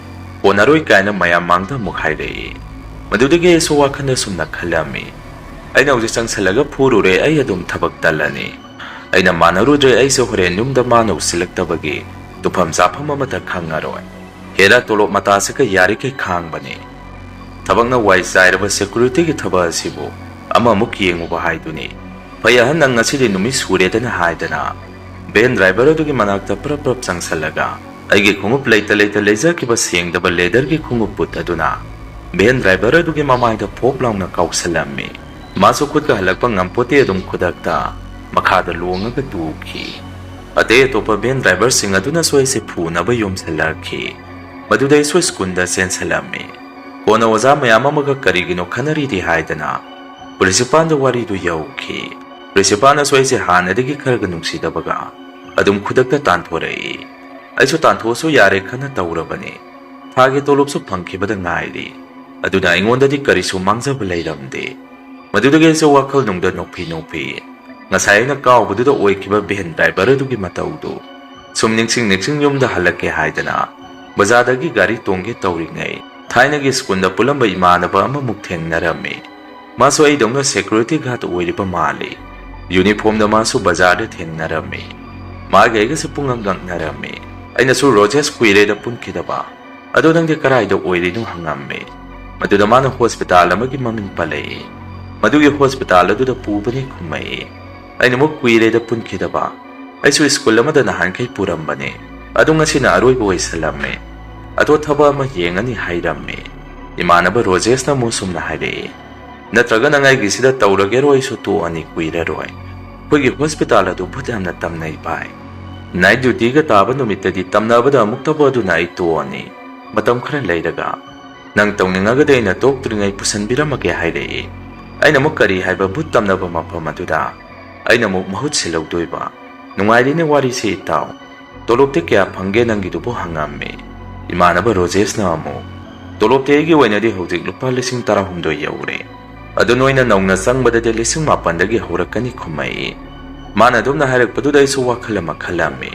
ꯀꯣꯟꯅꯔꯣꯏ" ꯀꯥꯏꯅ ꯃꯌꯥꯝ ꯃꯥꯡꯗ ꯑꯃꯨꯛ ꯍꯥꯏꯔꯛꯏ꯫ ꯃꯗꯨꯗꯒꯤ ꯑꯩꯁꯨ ꯋꯥꯈꯜꯗ ꯁꯨꯝꯅ ꯈꯜꯂꯝꯃꯤ, "ꯑꯩꯅ ꯍꯧꯖꯤꯛ ꯆꯪꯁꯜꯂꯒ ꯐꯨꯔꯨꯔꯦ, ꯑꯩ ꯑꯗꯨꯝ ꯊꯕꯛ ꯇꯜꯂꯅꯤ꯫ ꯑꯩꯅ ꯃꯥꯟꯅꯔꯨꯗ꯭ꯔꯦ, ꯑꯩꯁꯨ ꯍꯣꯔꯦꯟ ꯌꯨꯝꯗ ꯃꯥꯅ ꯎꯁꯤꯜꯂꯛꯇꯕꯒꯤ ꯇꯨꯐꯝ ꯆꯥꯐꯝ ꯑꯃꯠꯇ ꯈꯪꯉꯔꯣꯏ꯫ ꯍꯦꯔꯥ, ꯇꯣꯂꯣꯞ ꯃꯇꯥꯁꯤꯒ ꯌꯥꯔꯤꯈꯩ ꯈꯥꯡꯕꯅꯤ꯫ ꯊꯕꯛꯅ ꯋꯥꯏ ꯆꯥꯏꯔꯕ ꯁꯦꯀ꯭ꯌꯨꯔꯤꯇꯤꯒꯤ ꯊꯕꯛ ꯑꯁꯤꯕꯨ ꯑꯃꯃꯨꯛ ꯌꯦꯡꯉꯨꯕ ꯍꯥꯏꯗꯨꯅꯤ꯫ ꯐꯩ ꯑꯍꯟ, ꯅꯪ ꯉꯁꯤꯗꯤ ꯅꯨꯃꯤꯠ ꯁꯨꯔꯦꯗꯅ" ꯍꯥꯏꯗꯅ ꯚꯦꯟ ꯗ꯭ꯔꯥꯏꯚꯔ ꯑꯗꯨꯒꯤ ꯃꯅꯥꯛꯇ ꯄ꯭ꯔꯞ ꯄ꯭ꯔꯞ ꯆꯪꯁꯜꯂꯒ ꯑꯩꯒꯤ ꯈꯣꯡꯎꯞ ꯂꯩꯇ ꯂꯩꯇ ꯂꯩꯖꯈꯤꯕ ꯁꯦꯡꯗꯕ ꯂꯦꯗꯔꯒꯤ ꯈꯣꯡꯎꯞ ꯕꯨꯠ ꯑꯗꯨꯅ ꯚꯦꯟ ꯗ꯭ꯔꯥꯏꯚꯔ ꯑꯗꯨꯒꯤ ꯃꯃꯥꯏꯗ ꯐꯣꯞ ꯂꯥꯎꯅ ꯀꯥꯎꯁꯜꯂꯝꯃꯤ꯫ ꯃꯥꯁꯨ ꯈꯨꯠꯀ ꯍꯜꯂꯛꯄ ꯉꯝꯄꯣꯠꯇꯦ, ꯑꯗꯨꯝ ꯈꯨꯗꯛꯇ ꯃꯈꯥꯗ ꯂꯣꯡꯉꯒ ꯇꯨꯈꯤ꯫ ꯑꯇꯩ ꯑꯇꯣꯞꯄ ꯚꯦꯟ ꯗ꯭ꯔꯥꯏꯚꯔꯁꯤꯡ ꯑꯗꯨꯅꯁꯨ ꯑꯩꯁꯦ ꯐꯨꯅꯕ ꯌꯣꯝꯁꯤꯜꯂꯛꯈꯤ꯫ ꯃꯗꯨꯗ ꯑꯩꯁꯨ ꯁ꯭ꯀꯨꯜꯗ ꯆꯦꯟꯁꯤꯜꯂꯝꯃꯤ꯫ ꯀꯣꯟꯅ ꯑꯣꯖꯥ ꯃꯌꯥꯝ ꯑꯃꯒ ꯀꯔꯤꯒꯤꯅꯣ ꯈꯟꯅꯔꯤꯗꯤ ꯍꯥꯏꯗꯅ ꯄ꯭ꯔꯤꯟꯁꯤꯄꯥꯜꯗ ꯋꯥꯔꯤꯗꯨ ꯌꯧꯈꯤ꯫ ꯄ꯭ꯔꯤꯟꯁꯤꯄꯥꯜꯅꯁꯨ ꯑꯩꯁꯦ ꯍꯥꯟꯅꯗꯒꯤ ꯈꯔꯒ ꯅꯨꯡꯁꯤꯗꯕꯒ ꯑꯗꯨꯝ ꯈꯨꯗꯛꯇ ꯇꯥꯟꯊꯣꯔꯛꯏ꯫ ꯑꯩꯁꯨ ꯇꯥꯟꯊꯣꯛꯑꯁꯨ ꯌꯥꯔꯦ ꯈꯟꯅ ꯇꯧꯔꯕꯅꯤ꯫ ꯊꯥꯒꯤ ꯇꯣꯂꯣꯞꯁꯨ ꯐꯪꯈꯤꯕꯗ ꯉꯥꯏꯔꯤ꯫ ꯑꯗꯨꯅ ꯑꯩꯉꯣꯟꯗꯗꯤ ꯀꯔꯤꯁꯨ ꯃꯥꯡꯖꯕ ꯂꯩꯔꯝꯗꯦ꯫ ꯃꯗꯨꯗꯒꯤ ꯑꯩꯁꯨ ꯋꯥꯈꯜꯅꯨꯡꯗ ꯅꯣꯛꯐꯤ ꯅꯣꯛꯐꯤ꯫ ꯉꯁꯥꯏ ꯑꯩꯅ ꯀꯥꯎꯕꯗꯨꯗ ꯑꯣꯏꯈꯤꯕ ꯚꯦꯟ ꯗ꯭ꯔꯥꯏꯚꯔ ꯑꯗꯨꯒꯤ ꯃꯇꯧꯗꯨ ꯁꯨꯝ ꯅꯤꯡꯁꯤꯡ ꯅꯤꯡꯁꯤꯡ ꯌꯨꯝꯗ ꯍꯜꯂꯛꯀꯦ ꯍꯥꯏꯗꯅ ꯕꯖꯥꯔꯗꯒꯤ ꯒꯥꯔꯤ ꯇꯣꯡꯒꯦ ꯇꯧꯔꯤꯉꯩ, ꯊꯥꯏꯅꯒꯤ ꯁ꯭ꯀꯨꯜꯗ ꯄꯨꯜꯂꯝꯕ ꯏꯃꯥꯟꯅꯕ ꯑꯃꯃꯨꯛ ꯊꯦꯡꯅꯔꯝꯃꯤ꯫ ꯃꯥꯁꯨ ꯑꯩꯗꯧꯅ ꯁꯦꯀ꯭ꯌꯨꯔꯤꯇꯤ ꯒꯥꯔꯗ ꯑꯣꯏꯔꯤꯕ ꯃꯥꯜꯂꯤ꯫ ꯌꯨꯅꯤꯐꯣꯔꯝꯗ ꯃꯥꯁꯨ ꯕꯖꯥꯔꯗ ꯊꯦꯡꯅꯔꯝꯃꯤ꯫ ꯃꯥꯒꯤ ꯑꯩꯒꯁꯨ ꯄꯨꯡꯉꯛ ꯉꯛꯅꯔꯝꯃꯤ꯫ ꯑꯩꯅꯁꯨ, "ꯔꯣꯖꯦꯁ, ꯀꯨꯏꯔꯦꯗ ꯄꯨꯟꯈꯤꯗꯕ꯫ ꯑꯗꯣ ꯅꯪꯗꯤ ꯀꯔꯥꯏꯗ ꯑꯣꯏꯔꯤꯅꯣ?" ꯍꯪꯉꯝꯃꯤ꯫ ꯃꯗꯨꯗ ꯃꯥꯅ ꯍꯣꯁꯄꯤꯇꯥꯜ ꯑꯃꯒꯤ ꯃꯃꯤꯡ ꯄꯜꯂꯛꯏ꯫ "ꯃꯗꯨꯒꯤ ꯍꯣꯁꯄꯤꯇꯥꯜ ꯑꯗꯨꯗ ꯄꯨꯕꯅꯤ" ꯈꯨꯝꯃꯛꯏ꯫ ꯑꯩꯅ ꯑꯃꯨꯛ, "ꯀꯨꯏꯔꯦꯗ ꯄꯨꯟꯈꯤꯗꯕ꯫ ꯑꯩꯁꯨ ꯁ꯭ꯀꯨꯜ ꯑꯃꯗ ꯅꯍꯥꯟꯈꯩ ꯄꯨꯔꯝꯕꯅꯤ꯫ ꯑꯗꯣ ꯉꯁꯤꯅ ꯑꯔꯣꯏꯕ ꯑꯣꯏꯁꯜꯂꯝꯃꯤ꯫ ꯑꯗꯣ ꯊꯕꯛ ꯑꯃ ꯌꯦꯡꯉꯅꯤ" ꯍꯥꯏꯔꯝꯃꯤ꯫ ꯏꯃꯥꯟꯅꯕ ꯔꯣꯖꯦꯁꯅ ꯑꯃꯨꯛ ꯁꯨꯝꯅ ꯍꯥꯏꯔꯛꯏ, "ꯅꯠꯇ꯭ꯔꯒ ꯅꯪ ꯑꯩꯒꯤꯁꯤꯗ ꯇꯧꯔꯒꯦꯔꯣ? ꯑꯩꯁꯨ ꯇꯣꯛꯑꯅꯤ, ꯀꯨꯏꯔꯔꯣꯏ꯫ ꯑꯩꯈꯣꯏꯒꯤ ꯍꯣꯁꯄꯤꯇꯥꯜ ꯑꯗꯨ ꯚꯨꯠ ꯌꯥꯝꯅ ꯇꯝꯅꯩ ꯚꯥꯏ꯫ ꯅꯥꯏꯠ ꯗ꯭ꯌꯨꯇꯤꯒ ꯇꯥꯕ ꯅꯨꯃꯤꯠꯇꯗꯤ ꯇꯝꯅꯕꯗ ꯑꯃꯨꯛꯇꯕꯨ ꯑꯗꯨꯅ ꯑꯩ ꯇꯣꯛꯑꯅꯤ꯫ ꯃꯇꯝ ꯈꯔ ꯂꯩꯔꯒ ꯅꯪ ꯇꯧꯅꯤꯡꯉꯒꯗꯤ ꯑꯩꯅ ꯇꯣꯛꯇ꯭ꯔꯤꯉꯩ ꯄꯨꯁꯟꯕꯤꯔꯝꯃꯒꯦ" ꯍꯥꯏꯔꯛꯏ꯫ ꯑꯩꯅ ꯑꯃꯨꯛ, "ꯀꯔꯤ ꯍꯥꯏꯕ ꯚꯨꯠ ꯇꯝꯅꯕ ꯃꯐꯝ ꯑꯗꯨꯗ?" ꯑꯩꯅ ꯑꯃꯨꯛ, "ꯃꯍꯨꯠ ꯁꯤꯜꯍꯧꯗꯣꯏꯕ꯫ ꯅꯨꯡꯉꯥꯏꯔꯤꯅꯦ ꯋꯥꯔꯤꯁꯦ ꯏꯇꯥꯎ꯫ ꯇꯣꯂꯣꯞꯇꯤ ꯀꯌꯥ ꯐꯪꯒꯦ ꯅꯪꯒꯤꯗꯨꯕꯨ?" ꯍꯪꯉꯝꯃꯤ꯫ ꯏꯃꯥꯟꯅꯕ ꯔꯣꯖꯦꯁꯅ ꯑꯃꯨꯛ, "ꯇꯣꯂꯣꯞꯇꯤ ꯑꯩꯒꯤ ꯑꯣꯏꯅꯗꯤ ꯍꯧꯖꯤꯛ ꯂꯨꯄꯥ ꯂꯤꯁꯤꯡ ꯇꯔꯥꯍꯨꯝꯗꯣꯏ ꯌꯧꯔꯦ꯫ ꯑꯗꯨ ꯅꯣꯏꯅ ꯅꯧꯅ ꯆꯪꯕꯗꯗꯤ ꯂꯤꯁꯤꯡ ꯃꯥꯄꯟꯗꯒꯤ ꯍꯧꯔꯛꯀꯅꯤ" ꯈꯨꯝꯃꯛꯏ꯫ ꯃꯥꯅ ꯑꯗꯨꯝꯅ ꯍꯥꯏꯔꯛꯄꯗꯨꯗ ꯑꯩꯁꯨ ꯋꯥꯈꯜ ꯑꯃ ꯈꯜꯂꯝꯃꯤ꯫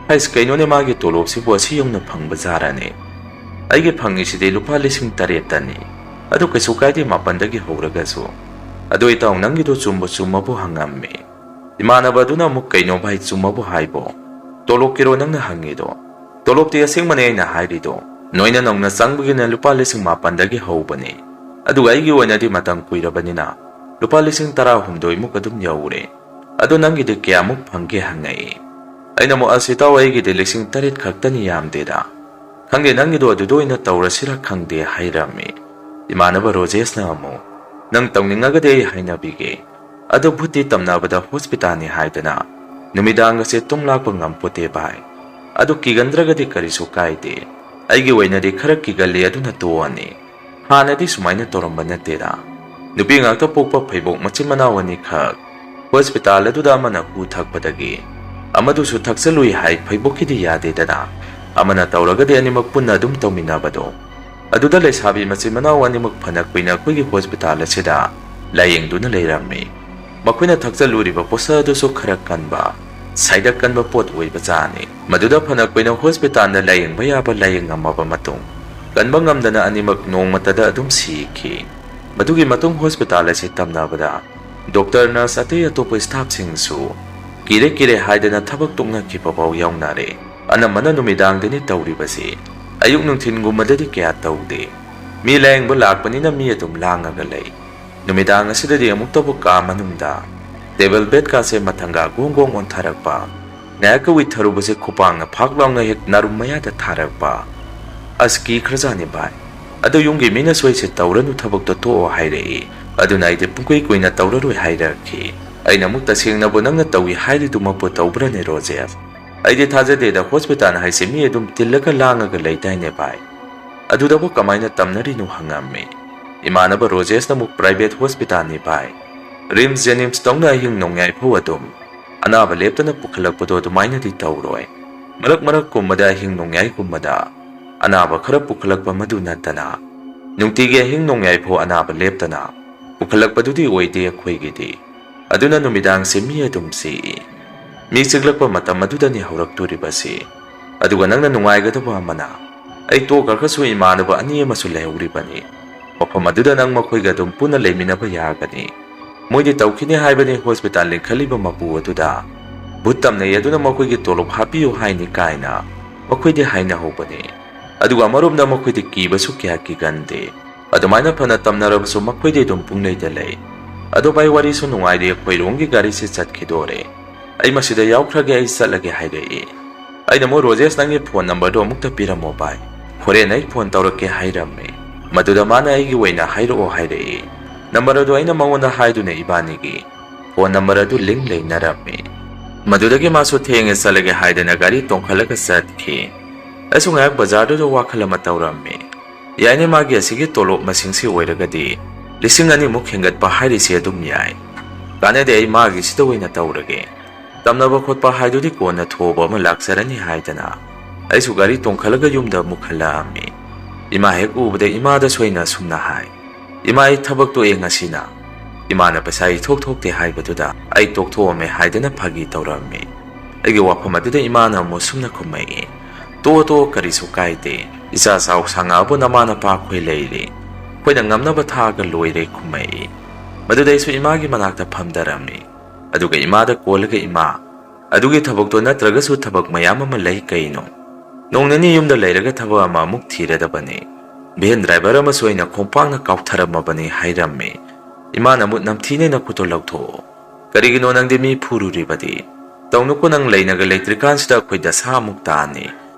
ꯍꯩꯁ, ꯀꯩꯅꯣꯅꯦ, ꯃꯥꯒꯤ ꯇꯣꯂꯣꯞꯁꯤꯕꯨ ꯑꯁꯤ ꯌꯧꯅ ꯐꯪꯕ ꯖꯥꯔꯅꯦ? ꯑꯩꯒꯤ ꯐꯪꯉꯤꯁꯤꯗꯤ ꯂꯨꯄꯥ ꯂꯤꯁꯤꯡ ꯇꯔꯦꯠꯇꯅꯤ꯫ ꯑꯗꯨ ꯀꯩꯁꯨ ꯀꯥꯏꯗꯦ, ꯃꯥꯄꯟꯗꯒꯤ ꯍꯧꯔꯒꯁꯨ꯫ ꯑꯗꯨ ꯏꯇꯥꯎ, ꯅꯪꯒꯤꯗꯣ ꯆꯨꯝꯕꯨ ꯆꯨꯝꯃꯕꯨ ꯍꯪꯉꯝꯃꯤ꯫ ꯏꯃꯥꯟꯅꯕ ꯑꯗꯨꯅ ꯑꯃꯨꯛ, "ꯀꯩꯅꯣ ꯚꯥꯏ, ꯆꯨꯝꯃꯕꯨ ꯍꯥꯏꯕꯣ? ꯇꯣꯂꯣꯞꯀꯤꯔꯣ ꯅꯪꯅ ꯍꯪꯉꯤꯗꯣ? ꯇꯣꯂꯣꯞꯇꯤ ꯑꯁꯦꯡꯕꯅꯦ ꯑꯩꯅ ꯍꯥꯏꯔꯤꯗꯣ꯫ ꯅꯣꯏꯅ ꯅꯧꯅ ꯆꯪꯕꯒꯤꯅ ꯂꯨꯄꯥ ꯂꯤꯁꯤꯡ ꯃꯥꯄꯟꯗꯒꯤ ꯍꯧꯕꯅꯦ꯫ ꯑꯗꯨꯒ ꯑꯩꯒꯤ ꯑꯣꯏꯅꯗꯤ ꯃꯇꯝ ꯀꯨꯏꯔꯕꯅꯤꯅ ꯂꯨꯄꯥ ꯂꯤꯁꯤꯡ ꯇꯔꯥꯍꯨꯝꯗꯣꯏꯃꯨꯛ ꯑꯗꯨꯝ ꯌꯧꯔꯦ꯫ ꯑꯗꯣ ꯅꯪꯒꯤꯗꯤ ꯀꯌꯥꯃꯨꯛ ꯐꯪꯒꯦ?" ꯍꯪꯉꯛꯏ꯫ ꯑꯩꯅ ꯑꯃꯨꯛ, "ꯑꯁ ꯏꯇꯥꯎ, ꯑꯩꯒꯤꯗꯤ ꯂꯤꯁꯤꯡ ꯇꯔꯦꯠ ꯈꯛꯇꯅꯤ, ꯌꯥꯝꯗꯦꯗ꯫ ꯈꯪꯗꯦ, ꯅꯪꯒꯤꯗꯣ ꯑꯗꯨꯗ ꯑꯣꯏꯅ ꯇꯧꯔꯁꯤꯔ ꯈꯪꯗꯦ," ꯍꯥꯏꯔꯝꯃꯤ꯫ ꯏꯃꯥꯟꯅꯕ ꯔꯣꯖꯦꯁꯅ ꯑꯃꯨꯛ, "ꯅꯪ ꯇꯧꯅꯤꯡꯉꯒꯗꯤ ꯑꯩ ꯍꯥꯏꯅꯕꯤꯒꯦ꯫ ꯑꯗꯣ ꯚꯨꯠꯇꯤ ꯇꯝꯅꯕꯗ ꯍꯣꯁꯄꯤꯇꯥꯜꯅꯤ ꯍꯥꯏꯗꯅ ꯅꯨꯃꯤꯗꯥꯡꯒꯁꯦ ꯇꯨꯝ ꯂꯥꯛꯄ ꯉꯝꯄꯣꯠꯇꯦ ꯚꯥꯏ꯫ ꯑꯗꯨ ꯀꯤꯒꯟꯗ꯭ꯔꯒꯗꯤ ꯀꯔꯤꯁꯨ ꯀꯥꯏꯗꯦ꯫ ꯑꯩꯒꯤ ꯑꯣꯏꯅꯗꯤ ꯈꯔ ꯀꯤꯒꯜꯂꯤ, ꯑꯗꯨꯅ ꯇꯣꯛꯑꯅꯤ꯫ ꯍꯥꯟꯅꯗꯤ ꯁꯨꯃꯥꯏꯅ ꯇꯧꯔꯝꯕ ꯅꯠꯇꯦꯗ꯫ ꯅꯨꯄꯤ ꯉꯥꯛꯇ ꯄꯣꯛꯄ ꯐꯩꯕꯣꯛ ꯃꯆꯤꯟ ꯃꯅꯥꯎ ꯑꯅꯤꯈꯛ ꯍꯣꯁꯄꯤꯇꯥꯜ ꯑꯗꯨꯗ ꯑꯃꯅ ꯍꯨ ꯊꯛꯄꯗꯒꯤ ꯑꯃꯗꯨꯁꯨ ꯊꯛꯆꯜꯂꯨꯏ ꯍꯥꯏ, ꯐꯩꯕꯣꯛꯀꯤꯗꯤ ꯌꯥꯗꯦꯗꯅ꯫ ꯑꯃꯅ ꯇꯧꯔꯒꯗꯤ ꯑꯅꯤꯃꯛ ꯄꯨꯟꯅ ꯑꯗꯨꯝ ꯇꯧꯃꯤꯟꯅꯕꯗꯣ꯫ ꯑꯗꯨꯗ ꯂꯩꯁꯥꯕꯤ ꯃꯆꯤꯟ ꯃꯅꯥꯎ ꯑꯅꯤꯃꯛ ꯐꯅ ꯀꯨꯏꯅ ꯑꯩꯈꯣꯏꯒꯤ ꯍꯣꯁꯄꯤꯇꯥꯜ ꯑꯁꯤꯗ ꯂꯥꯌꯦꯡꯗꯨꯅ ꯂꯩꯔꯝꯃꯤ꯫ ꯃꯈꯣꯏꯅ ꯊꯛꯆꯜꯂꯨꯔꯤꯕ ꯄꯣꯠꯁꯛ ꯑꯗꯨꯁꯨ ꯈꯔ ꯀꯟꯕ, ꯁꯥꯏꯗꯛ ꯀꯟꯕ ꯄꯣꯠ ꯑꯣꯏꯕꯖꯥꯠꯅꯤ꯫ ꯃꯗꯨꯗ ꯐꯅ ꯀꯨꯏꯅ ꯍꯣꯁꯄꯤꯇꯥꯜꯗ ꯂꯥꯌꯦꯡꯕ ꯌꯥꯕ ꯂꯥꯌꯦꯡꯉꯝꯃꯕ ꯃꯇꯨꯡ, ꯀꯟꯕ ꯉꯝꯗꯅ ꯑꯅꯤꯃꯛ ꯅꯣꯡꯃꯇꯗ ꯑꯗꯨꯝ ꯁꯤꯈꯤ꯫ ꯃꯗꯨꯒꯤ ꯃꯇꯨꯡ ꯍꯣꯁꯄꯤꯇꯥꯜ ꯑꯁꯤ ꯇꯝꯅꯕꯗ ꯗꯣꯛꯇꯔ, ꯅꯔꯁ, ꯑꯇꯩ ꯑꯇꯣꯞꯄ ꯁ꯭ꯇꯥꯐꯁꯤꯡꯁꯨ ꯀꯤꯔꯦ ꯀꯤꯔꯦ ꯍꯥꯏꯗꯅ ꯊꯕꯛ ꯇꯣꯛꯅꯈꯤꯕ ꯐꯥꯎ ꯌꯥꯎꯅꯔꯦ꯫ ꯑꯅꯝꯕꯅ ꯅꯨꯃꯤꯗꯥꯡꯗꯅꯤ ꯇꯧꯔꯤꯕꯁꯤ꯫ ꯑꯌꯨꯛ ꯅꯨꯡꯊꯤꯟꯒꯨꯝꯕꯗꯗꯤ ꯀꯌꯥ ꯇꯧꯗꯦ꯫ ꯃꯤ ꯂꯥꯌꯦꯡꯕ ꯂꯥꯛꯄꯅꯤꯅ ꯃꯤ ꯑꯗꯨꯝ ꯂꯥꯡꯉꯒ ꯂꯩ꯫ ꯅꯨꯃꯤꯗꯥꯡ ꯑꯁꯤꯗꯗꯤ ꯑꯃꯨꯛꯇꯕꯨ ꯀꯥ ꯃꯅꯨꯡꯗ ꯇꯦꯕꯜ ꯕꯦꯗꯀꯥꯁꯦ ꯃꯊꯪꯒ ꯒꯣꯡ ꯒꯣꯡ ꯑꯣꯟꯊꯔꯛꯄ, ꯉꯥꯏꯍꯥꯛꯀ ꯎꯏꯊꯔꯨꯕꯁꯦ ꯈꯨꯄꯥꯡꯅ ꯐꯥꯛ ꯂꯥꯎꯅ ꯍꯦꯛ ꯅꯥꯔꯨꯝ ꯃꯌꯥꯗ ꯊꯥꯔꯛꯄ꯫ ꯑꯁ, ꯀꯤꯈ꯭ꯔꯖꯥꯠꯅꯤ ꯚꯥꯏ꯫ ꯑꯗꯨ ꯌꯨꯝꯒꯤ ꯃꯤꯅꯁꯨ ꯑꯩꯁꯦ ꯇꯧꯔꯅꯨ, ꯊꯕꯛꯇꯣ ꯇꯣꯛꯑꯣ ꯍꯥꯏꯔꯛꯏ꯫ ꯑꯗꯨꯅ ꯑꯩꯗꯤ ꯄꯨꯡꯀꯨꯏ ꯀꯨꯏꯅ ꯇꯧꯔꯔꯣꯏ ꯍꯥꯏꯔꯛꯈꯤ꯫ ꯑꯩꯅ ꯑꯃꯨꯛ, "ꯇꯁꯦꯡꯅꯕꯨ ꯅꯪꯅ ꯇꯧꯏ ꯍꯥꯏꯔꯤꯗꯨꯃꯛꯄꯨ ꯇꯧꯕ꯭ꯔꯅꯦ ꯔꯣꯖꯦꯁ? ꯑꯩꯗꯤ ꯊꯥꯖꯗꯦꯗ, ꯍꯣꯁꯄꯤꯇꯥꯜ ꯍꯥꯏꯁꯦ ꯃꯤ ꯑꯗꯨꯝ ꯇꯤꯜꯂꯒ ꯂꯥꯡꯉꯒ ꯂꯩꯗꯥꯏꯅꯦ ꯚꯥꯏ? ꯑꯗꯨꯗꯕꯨ ꯀꯃꯥꯏꯅ ꯇꯝꯅꯔꯤꯅꯣ?" ꯍꯪꯉꯝꯃꯤ꯫ ꯏꯃꯥꯟꯅꯕ ꯔꯣꯖꯦꯁꯅ ꯑꯃꯨꯛ, "ꯄ꯭ꯔꯥꯏꯚꯦꯠ ꯍꯣꯁꯄꯤꯇꯥꯜꯅꯤ ꯚꯥꯏ꯫ ꯔꯤꯝꯁ, ꯖꯦꯅꯤꯝꯁ ꯇꯧꯅ ꯑꯍꯤꯡ ꯅꯣꯡꯌꯥꯏ ꯐꯥꯎ ꯑꯗꯨꯝ ꯑꯅꯥꯕ ꯂꯦꯞꯇꯅ ꯄꯨꯈꯠꯂꯛꯄꯗꯣ ꯑꯗꯨꯃꯥꯏꯅꯗꯤ ꯇꯧꯔꯣꯏ꯫ ꯃꯔꯛ ꯃꯔꯛꯀꯨꯝꯕꯗ ꯑꯍꯤꯡ ꯅꯣꯡꯌꯥꯏꯒꯨꯝꯕꯗ ꯑꯅꯥꯕ ꯈꯔ ꯄꯨꯈꯠꯂꯛꯄ, ꯃꯗꯨ ꯅꯠꯇꯅ ꯅꯨꯡꯇꯤꯒꯤ ꯑꯍꯤꯡ ꯅꯣꯡꯌꯥꯏ ꯐꯥꯎ ꯑꯅꯥꯕ ꯂꯦꯞꯇꯅ ꯄꯨꯈꯠꯂꯛꯄꯗꯨꯗꯤ ꯑꯣꯏꯗꯦ ꯑꯩꯈꯣꯏꯒꯤꯗꯤ꯫ ꯑꯗꯨꯅ ꯅꯨꯃꯤꯗꯥꯡꯁꯦ ꯃꯤ ꯑꯗꯨꯝ ꯆꯤꯛꯏ꯫ ꯃꯤ ꯆꯤꯛꯂꯛꯄ ꯃꯇꯝ ꯑꯗꯨꯗꯅꯤ ꯍꯧꯔꯛꯇꯣꯔꯤꯕꯁꯤ꯫ ꯑꯗꯨꯒ ꯅꯪꯅ ꯅꯨꯡꯉꯥꯏꯒꯗꯕ ꯑꯃꯅ, ꯑꯩ ꯇꯣꯛꯈ꯭ꯔꯒꯁꯨ ꯏꯃꯥꯟꯅꯕ ꯑꯅꯤ ꯑꯃꯁꯨ ꯂꯩꯍꯧꯔꯤꯕꯅꯤ꯫ ꯃꯐꯝ ꯑꯗꯨꯗ ꯅꯪ ꯃꯈꯣꯏꯒ ꯑꯗꯨꯝ ꯄꯨꯟꯅ ꯂꯩꯃꯤꯟꯅꯕ ꯌꯥꯒꯅꯤ꯫ ꯃꯣꯏꯗꯤ ꯇꯧꯈꯤꯅꯤ ꯍꯥꯏꯕꯅꯤ ꯍꯣꯁꯄꯤꯇꯥꯜ ꯂꯤꯡꯈꯠꯂꯤꯕ ꯃꯄꯨ ꯑꯗꯨꯗ꯫ ꯚꯨꯠ ꯇꯝꯅꯩ ꯑꯗꯨꯅ ꯃꯈꯣꯏꯒꯤ ꯇꯣꯂꯣꯞ ꯍꯥꯞꯄꯤꯌꯨ ꯍꯥꯏꯅꯤ ꯀꯥꯏꯅ ꯃꯈꯣꯏꯗꯤ ꯍꯥꯏꯅꯍꯧꯕꯅꯤ꯫ ꯑꯗꯨꯒ ꯑꯃꯔꯣꯝꯗ ꯃꯈꯣꯏꯗꯤ ꯀꯤꯕꯁꯨ ꯀꯌꯥ ꯀꯤꯒꯟꯗꯦ꯫ ꯑꯗꯨꯃꯥꯏꯅ ꯐꯅ ꯇꯝꯅꯔꯕꯁꯨ ꯃꯈꯣꯏꯗꯤ ꯑꯗꯨꯝ ꯄꯨꯡꯂꯩꯗ ꯂꯩ꯫ ꯑꯗꯣ ꯚꯥꯏ, ꯋꯥꯔꯤꯁꯨ ꯅꯨꯡꯉꯥꯏꯔꯤ, ꯑꯩꯈꯣꯏꯔꯣꯝꯒꯤ ꯒꯥꯔꯤꯁꯦ ꯆꯠꯈꯤꯗꯣꯔꯦ꯫ ꯑꯩ ꯃꯁꯤꯗ ꯌꯥꯎꯈ꯭ꯔꯒꯦ, ꯑꯩ ꯆꯠꯂꯒꯦ ꯍꯥꯏꯔꯛꯏ꯫ ꯑꯩꯅ ꯑꯃꯨꯛ, "ꯔꯣꯖꯦꯁ, ꯅꯪꯒꯤ ꯐꯣꯟ ꯅꯝꯕꯔꯗꯣ ꯑꯃꯨꯛꯇ ꯄꯤꯔꯝꯃꯣ ꯚꯥꯏ, ꯍꯣꯔꯦꯟ ꯑꯩ ꯐꯣꯟ ꯇꯧꯔꯛꯀꯦ" ꯍꯥꯏꯔꯝꯃꯤ꯫ ꯃꯗꯨꯗ ꯃꯥꯅ ꯑꯩꯒꯤ ꯑꯣꯏꯅ ꯍꯥꯏꯔꯛꯑꯣ ꯍꯥꯏꯔꯛꯏ꯫ ꯅꯝꯕꯔ ꯑꯗꯨ ꯑꯩꯅ ꯃꯉꯣꯟꯗ ꯍꯥꯏꯗꯨꯅ ꯏꯕꯥꯅꯤꯒꯤ ꯐꯣꯟ ꯅꯝꯕꯔ ꯑꯗꯨ ꯂꯤꯡ ꯂꯩꯅꯔꯝꯃꯤ꯫ ꯃꯗꯨꯗꯒꯤ ꯃꯥꯁꯨ ꯊꯦꯡꯉꯦ ꯆꯠꯂꯒꯦ ꯍꯥꯏꯗꯅ ꯒꯥꯔꯤ ꯇꯣꯡꯈꯠꯂꯒ ꯆꯠꯈꯤ꯫ ꯑꯩꯁꯨ ꯉꯥꯏꯍꯥꯛ ꯕꯖꯥꯔꯗꯨꯗ ꯋꯥꯈꯜ ꯑꯃ ꯇꯧꯔꯝꯃꯤ꯫ ꯌꯥꯏꯅꯦ, ꯃꯥꯒꯤ ꯑꯁꯤꯒꯤ ꯇꯣꯂꯣꯞ ꯃꯁꯤꯡꯁꯤ ꯑꯣꯏꯔꯒꯗꯤ ꯂꯤꯁꯤꯡ ꯑꯅꯤꯃꯨꯛ ꯍꯦꯟꯒꯠꯄ ꯍꯥꯏꯔꯤꯁꯦ ꯑꯗꯨꯝ ꯌꯥꯏ꯫ ꯀꯥꯟꯅꯗꯦ, ꯑꯩ ꯃꯥꯒꯤꯁꯤꯗ ꯑꯣꯏꯅ ꯇꯧꯔꯒꯦ꯫ ꯇꯝꯅꯕ ꯈꯣꯠꯄ ꯍꯥꯏꯗꯨꯗꯤ ꯀꯣꯟꯅ ꯊꯣꯛꯑꯕ ꯑꯃ ꯂꯥꯛꯆꯔꯅꯤ ꯍꯥꯏꯗꯅ ꯑꯩꯁꯨ ꯒꯥꯔꯤ ꯇꯣꯡꯈꯠꯂꯒ ꯌꯨꯝꯗ ꯑꯃꯨꯛ ꯍꯜꯂꯛꯑꯝꯃꯤ꯫ ꯏꯃꯥ ꯍꯦꯛ ꯎꯕꯗ ꯏꯃꯥꯗꯁꯨ ꯑꯩꯅ ꯑꯁꯨꯝꯅ ꯍꯥꯏ, "ꯏꯃꯥ, ꯑꯩ ꯊꯕꯛ ꯇꯣꯛꯑꯦ ꯉꯁꯤꯅ"꯫ ꯏꯃꯥꯅ ꯄꯩꯁꯥ ꯏꯊꯣꯛ ꯊꯣꯛꯇꯦ ꯍꯥꯏꯕꯗꯨꯗ ꯑꯩ ꯇꯣꯛꯊꯣꯛꯑꯝꯃꯦ ꯍꯥꯏꯗꯅ ꯐꯥꯒꯤ ꯇꯧꯔꯝꯃꯤ꯫ ꯑꯩꯒꯤ ꯋꯥꯐꯝ ꯑꯗꯨꯗ ꯏꯃꯥꯅ ꯑꯃꯨꯛ ꯁꯨꯝꯅ ꯈꯨꯝꯃꯛꯏ, "ꯇꯣꯛꯑꯣ, ꯇꯣꯛꯑꯣ, ꯀꯔꯤꯁꯨ ꯀꯥꯏꯗꯦ꯫ ꯏꯆꯥ ꯆꯥꯎ ꯁꯪꯉꯛꯑꯕꯨ ꯅꯃꯥ ꯅꯄꯥ ꯑꯩꯈꯣꯏ ꯂꯩꯔꯤ꯫ ꯑꯩꯈꯣꯏꯅ ꯉꯝꯅꯕ ꯊꯥꯛꯑꯒ ꯂꯣꯏꯔꯦ" ꯈꯨꯝꯃꯛꯏ꯫ ꯃꯗꯨꯗ ꯑꯩꯁꯨ ꯏꯃꯥꯒꯤ ꯃꯅꯥꯛꯇ ꯐꯝꯗꯔꯝꯃꯤ꯫ ꯑꯗꯨꯒ ꯏꯃꯥꯗ ꯀꯣꯜꯂꯒ, "ꯏꯃꯥ, ꯑꯗꯨꯒꯤ ꯊꯕꯛꯇꯣ ꯅꯠꯇ꯭ꯔꯒꯁꯨ ꯊꯕꯛ ꯃꯌꯥꯝ ꯑꯃ ꯂꯩ ꯀꯩꯅꯣ? ꯅꯣꯡ ꯅꯤꯅꯤ ꯌꯨꯝꯗ ꯂꯩꯔꯒ ꯊꯕꯛ ꯑꯃ ꯑꯃꯨꯛ ꯊꯤꯔꯗꯕꯅꯤ꯫ ꯚꯦꯟ ꯗ꯭ꯔꯥꯏꯚꯔ ꯑꯃꯁꯨ ꯑꯩꯅ ꯈꯣꯡꯄꯥꯛꯅ ꯀꯥꯎꯊꯔꯝꯃꯕꯅꯤ" ꯍꯥꯏꯔꯝꯃꯤ꯫ ꯏꯃꯥꯅ ꯃꯨꯠ ꯅꯝꯊꯤꯅ ꯅꯈꯨꯠꯇꯣ ꯂꯧꯊꯣꯛꯑꯣ꯫ "ꯀꯔꯤꯒꯤꯅꯣ ꯅꯪꯗꯤ ꯃꯤ ꯐꯨꯔꯨꯔꯤꯕꯗꯤ? ꯇꯧꯅꯨꯀꯣ, ꯅꯪ ꯂꯩꯅꯒ ꯂꯩꯇ꯭ꯔꯤꯀꯥꯟꯁꯤꯗ ꯑꯩꯈꯣꯏ ꯗꯁꯥ ꯑꯃꯨꯛ ꯇꯥꯅꯤ꯫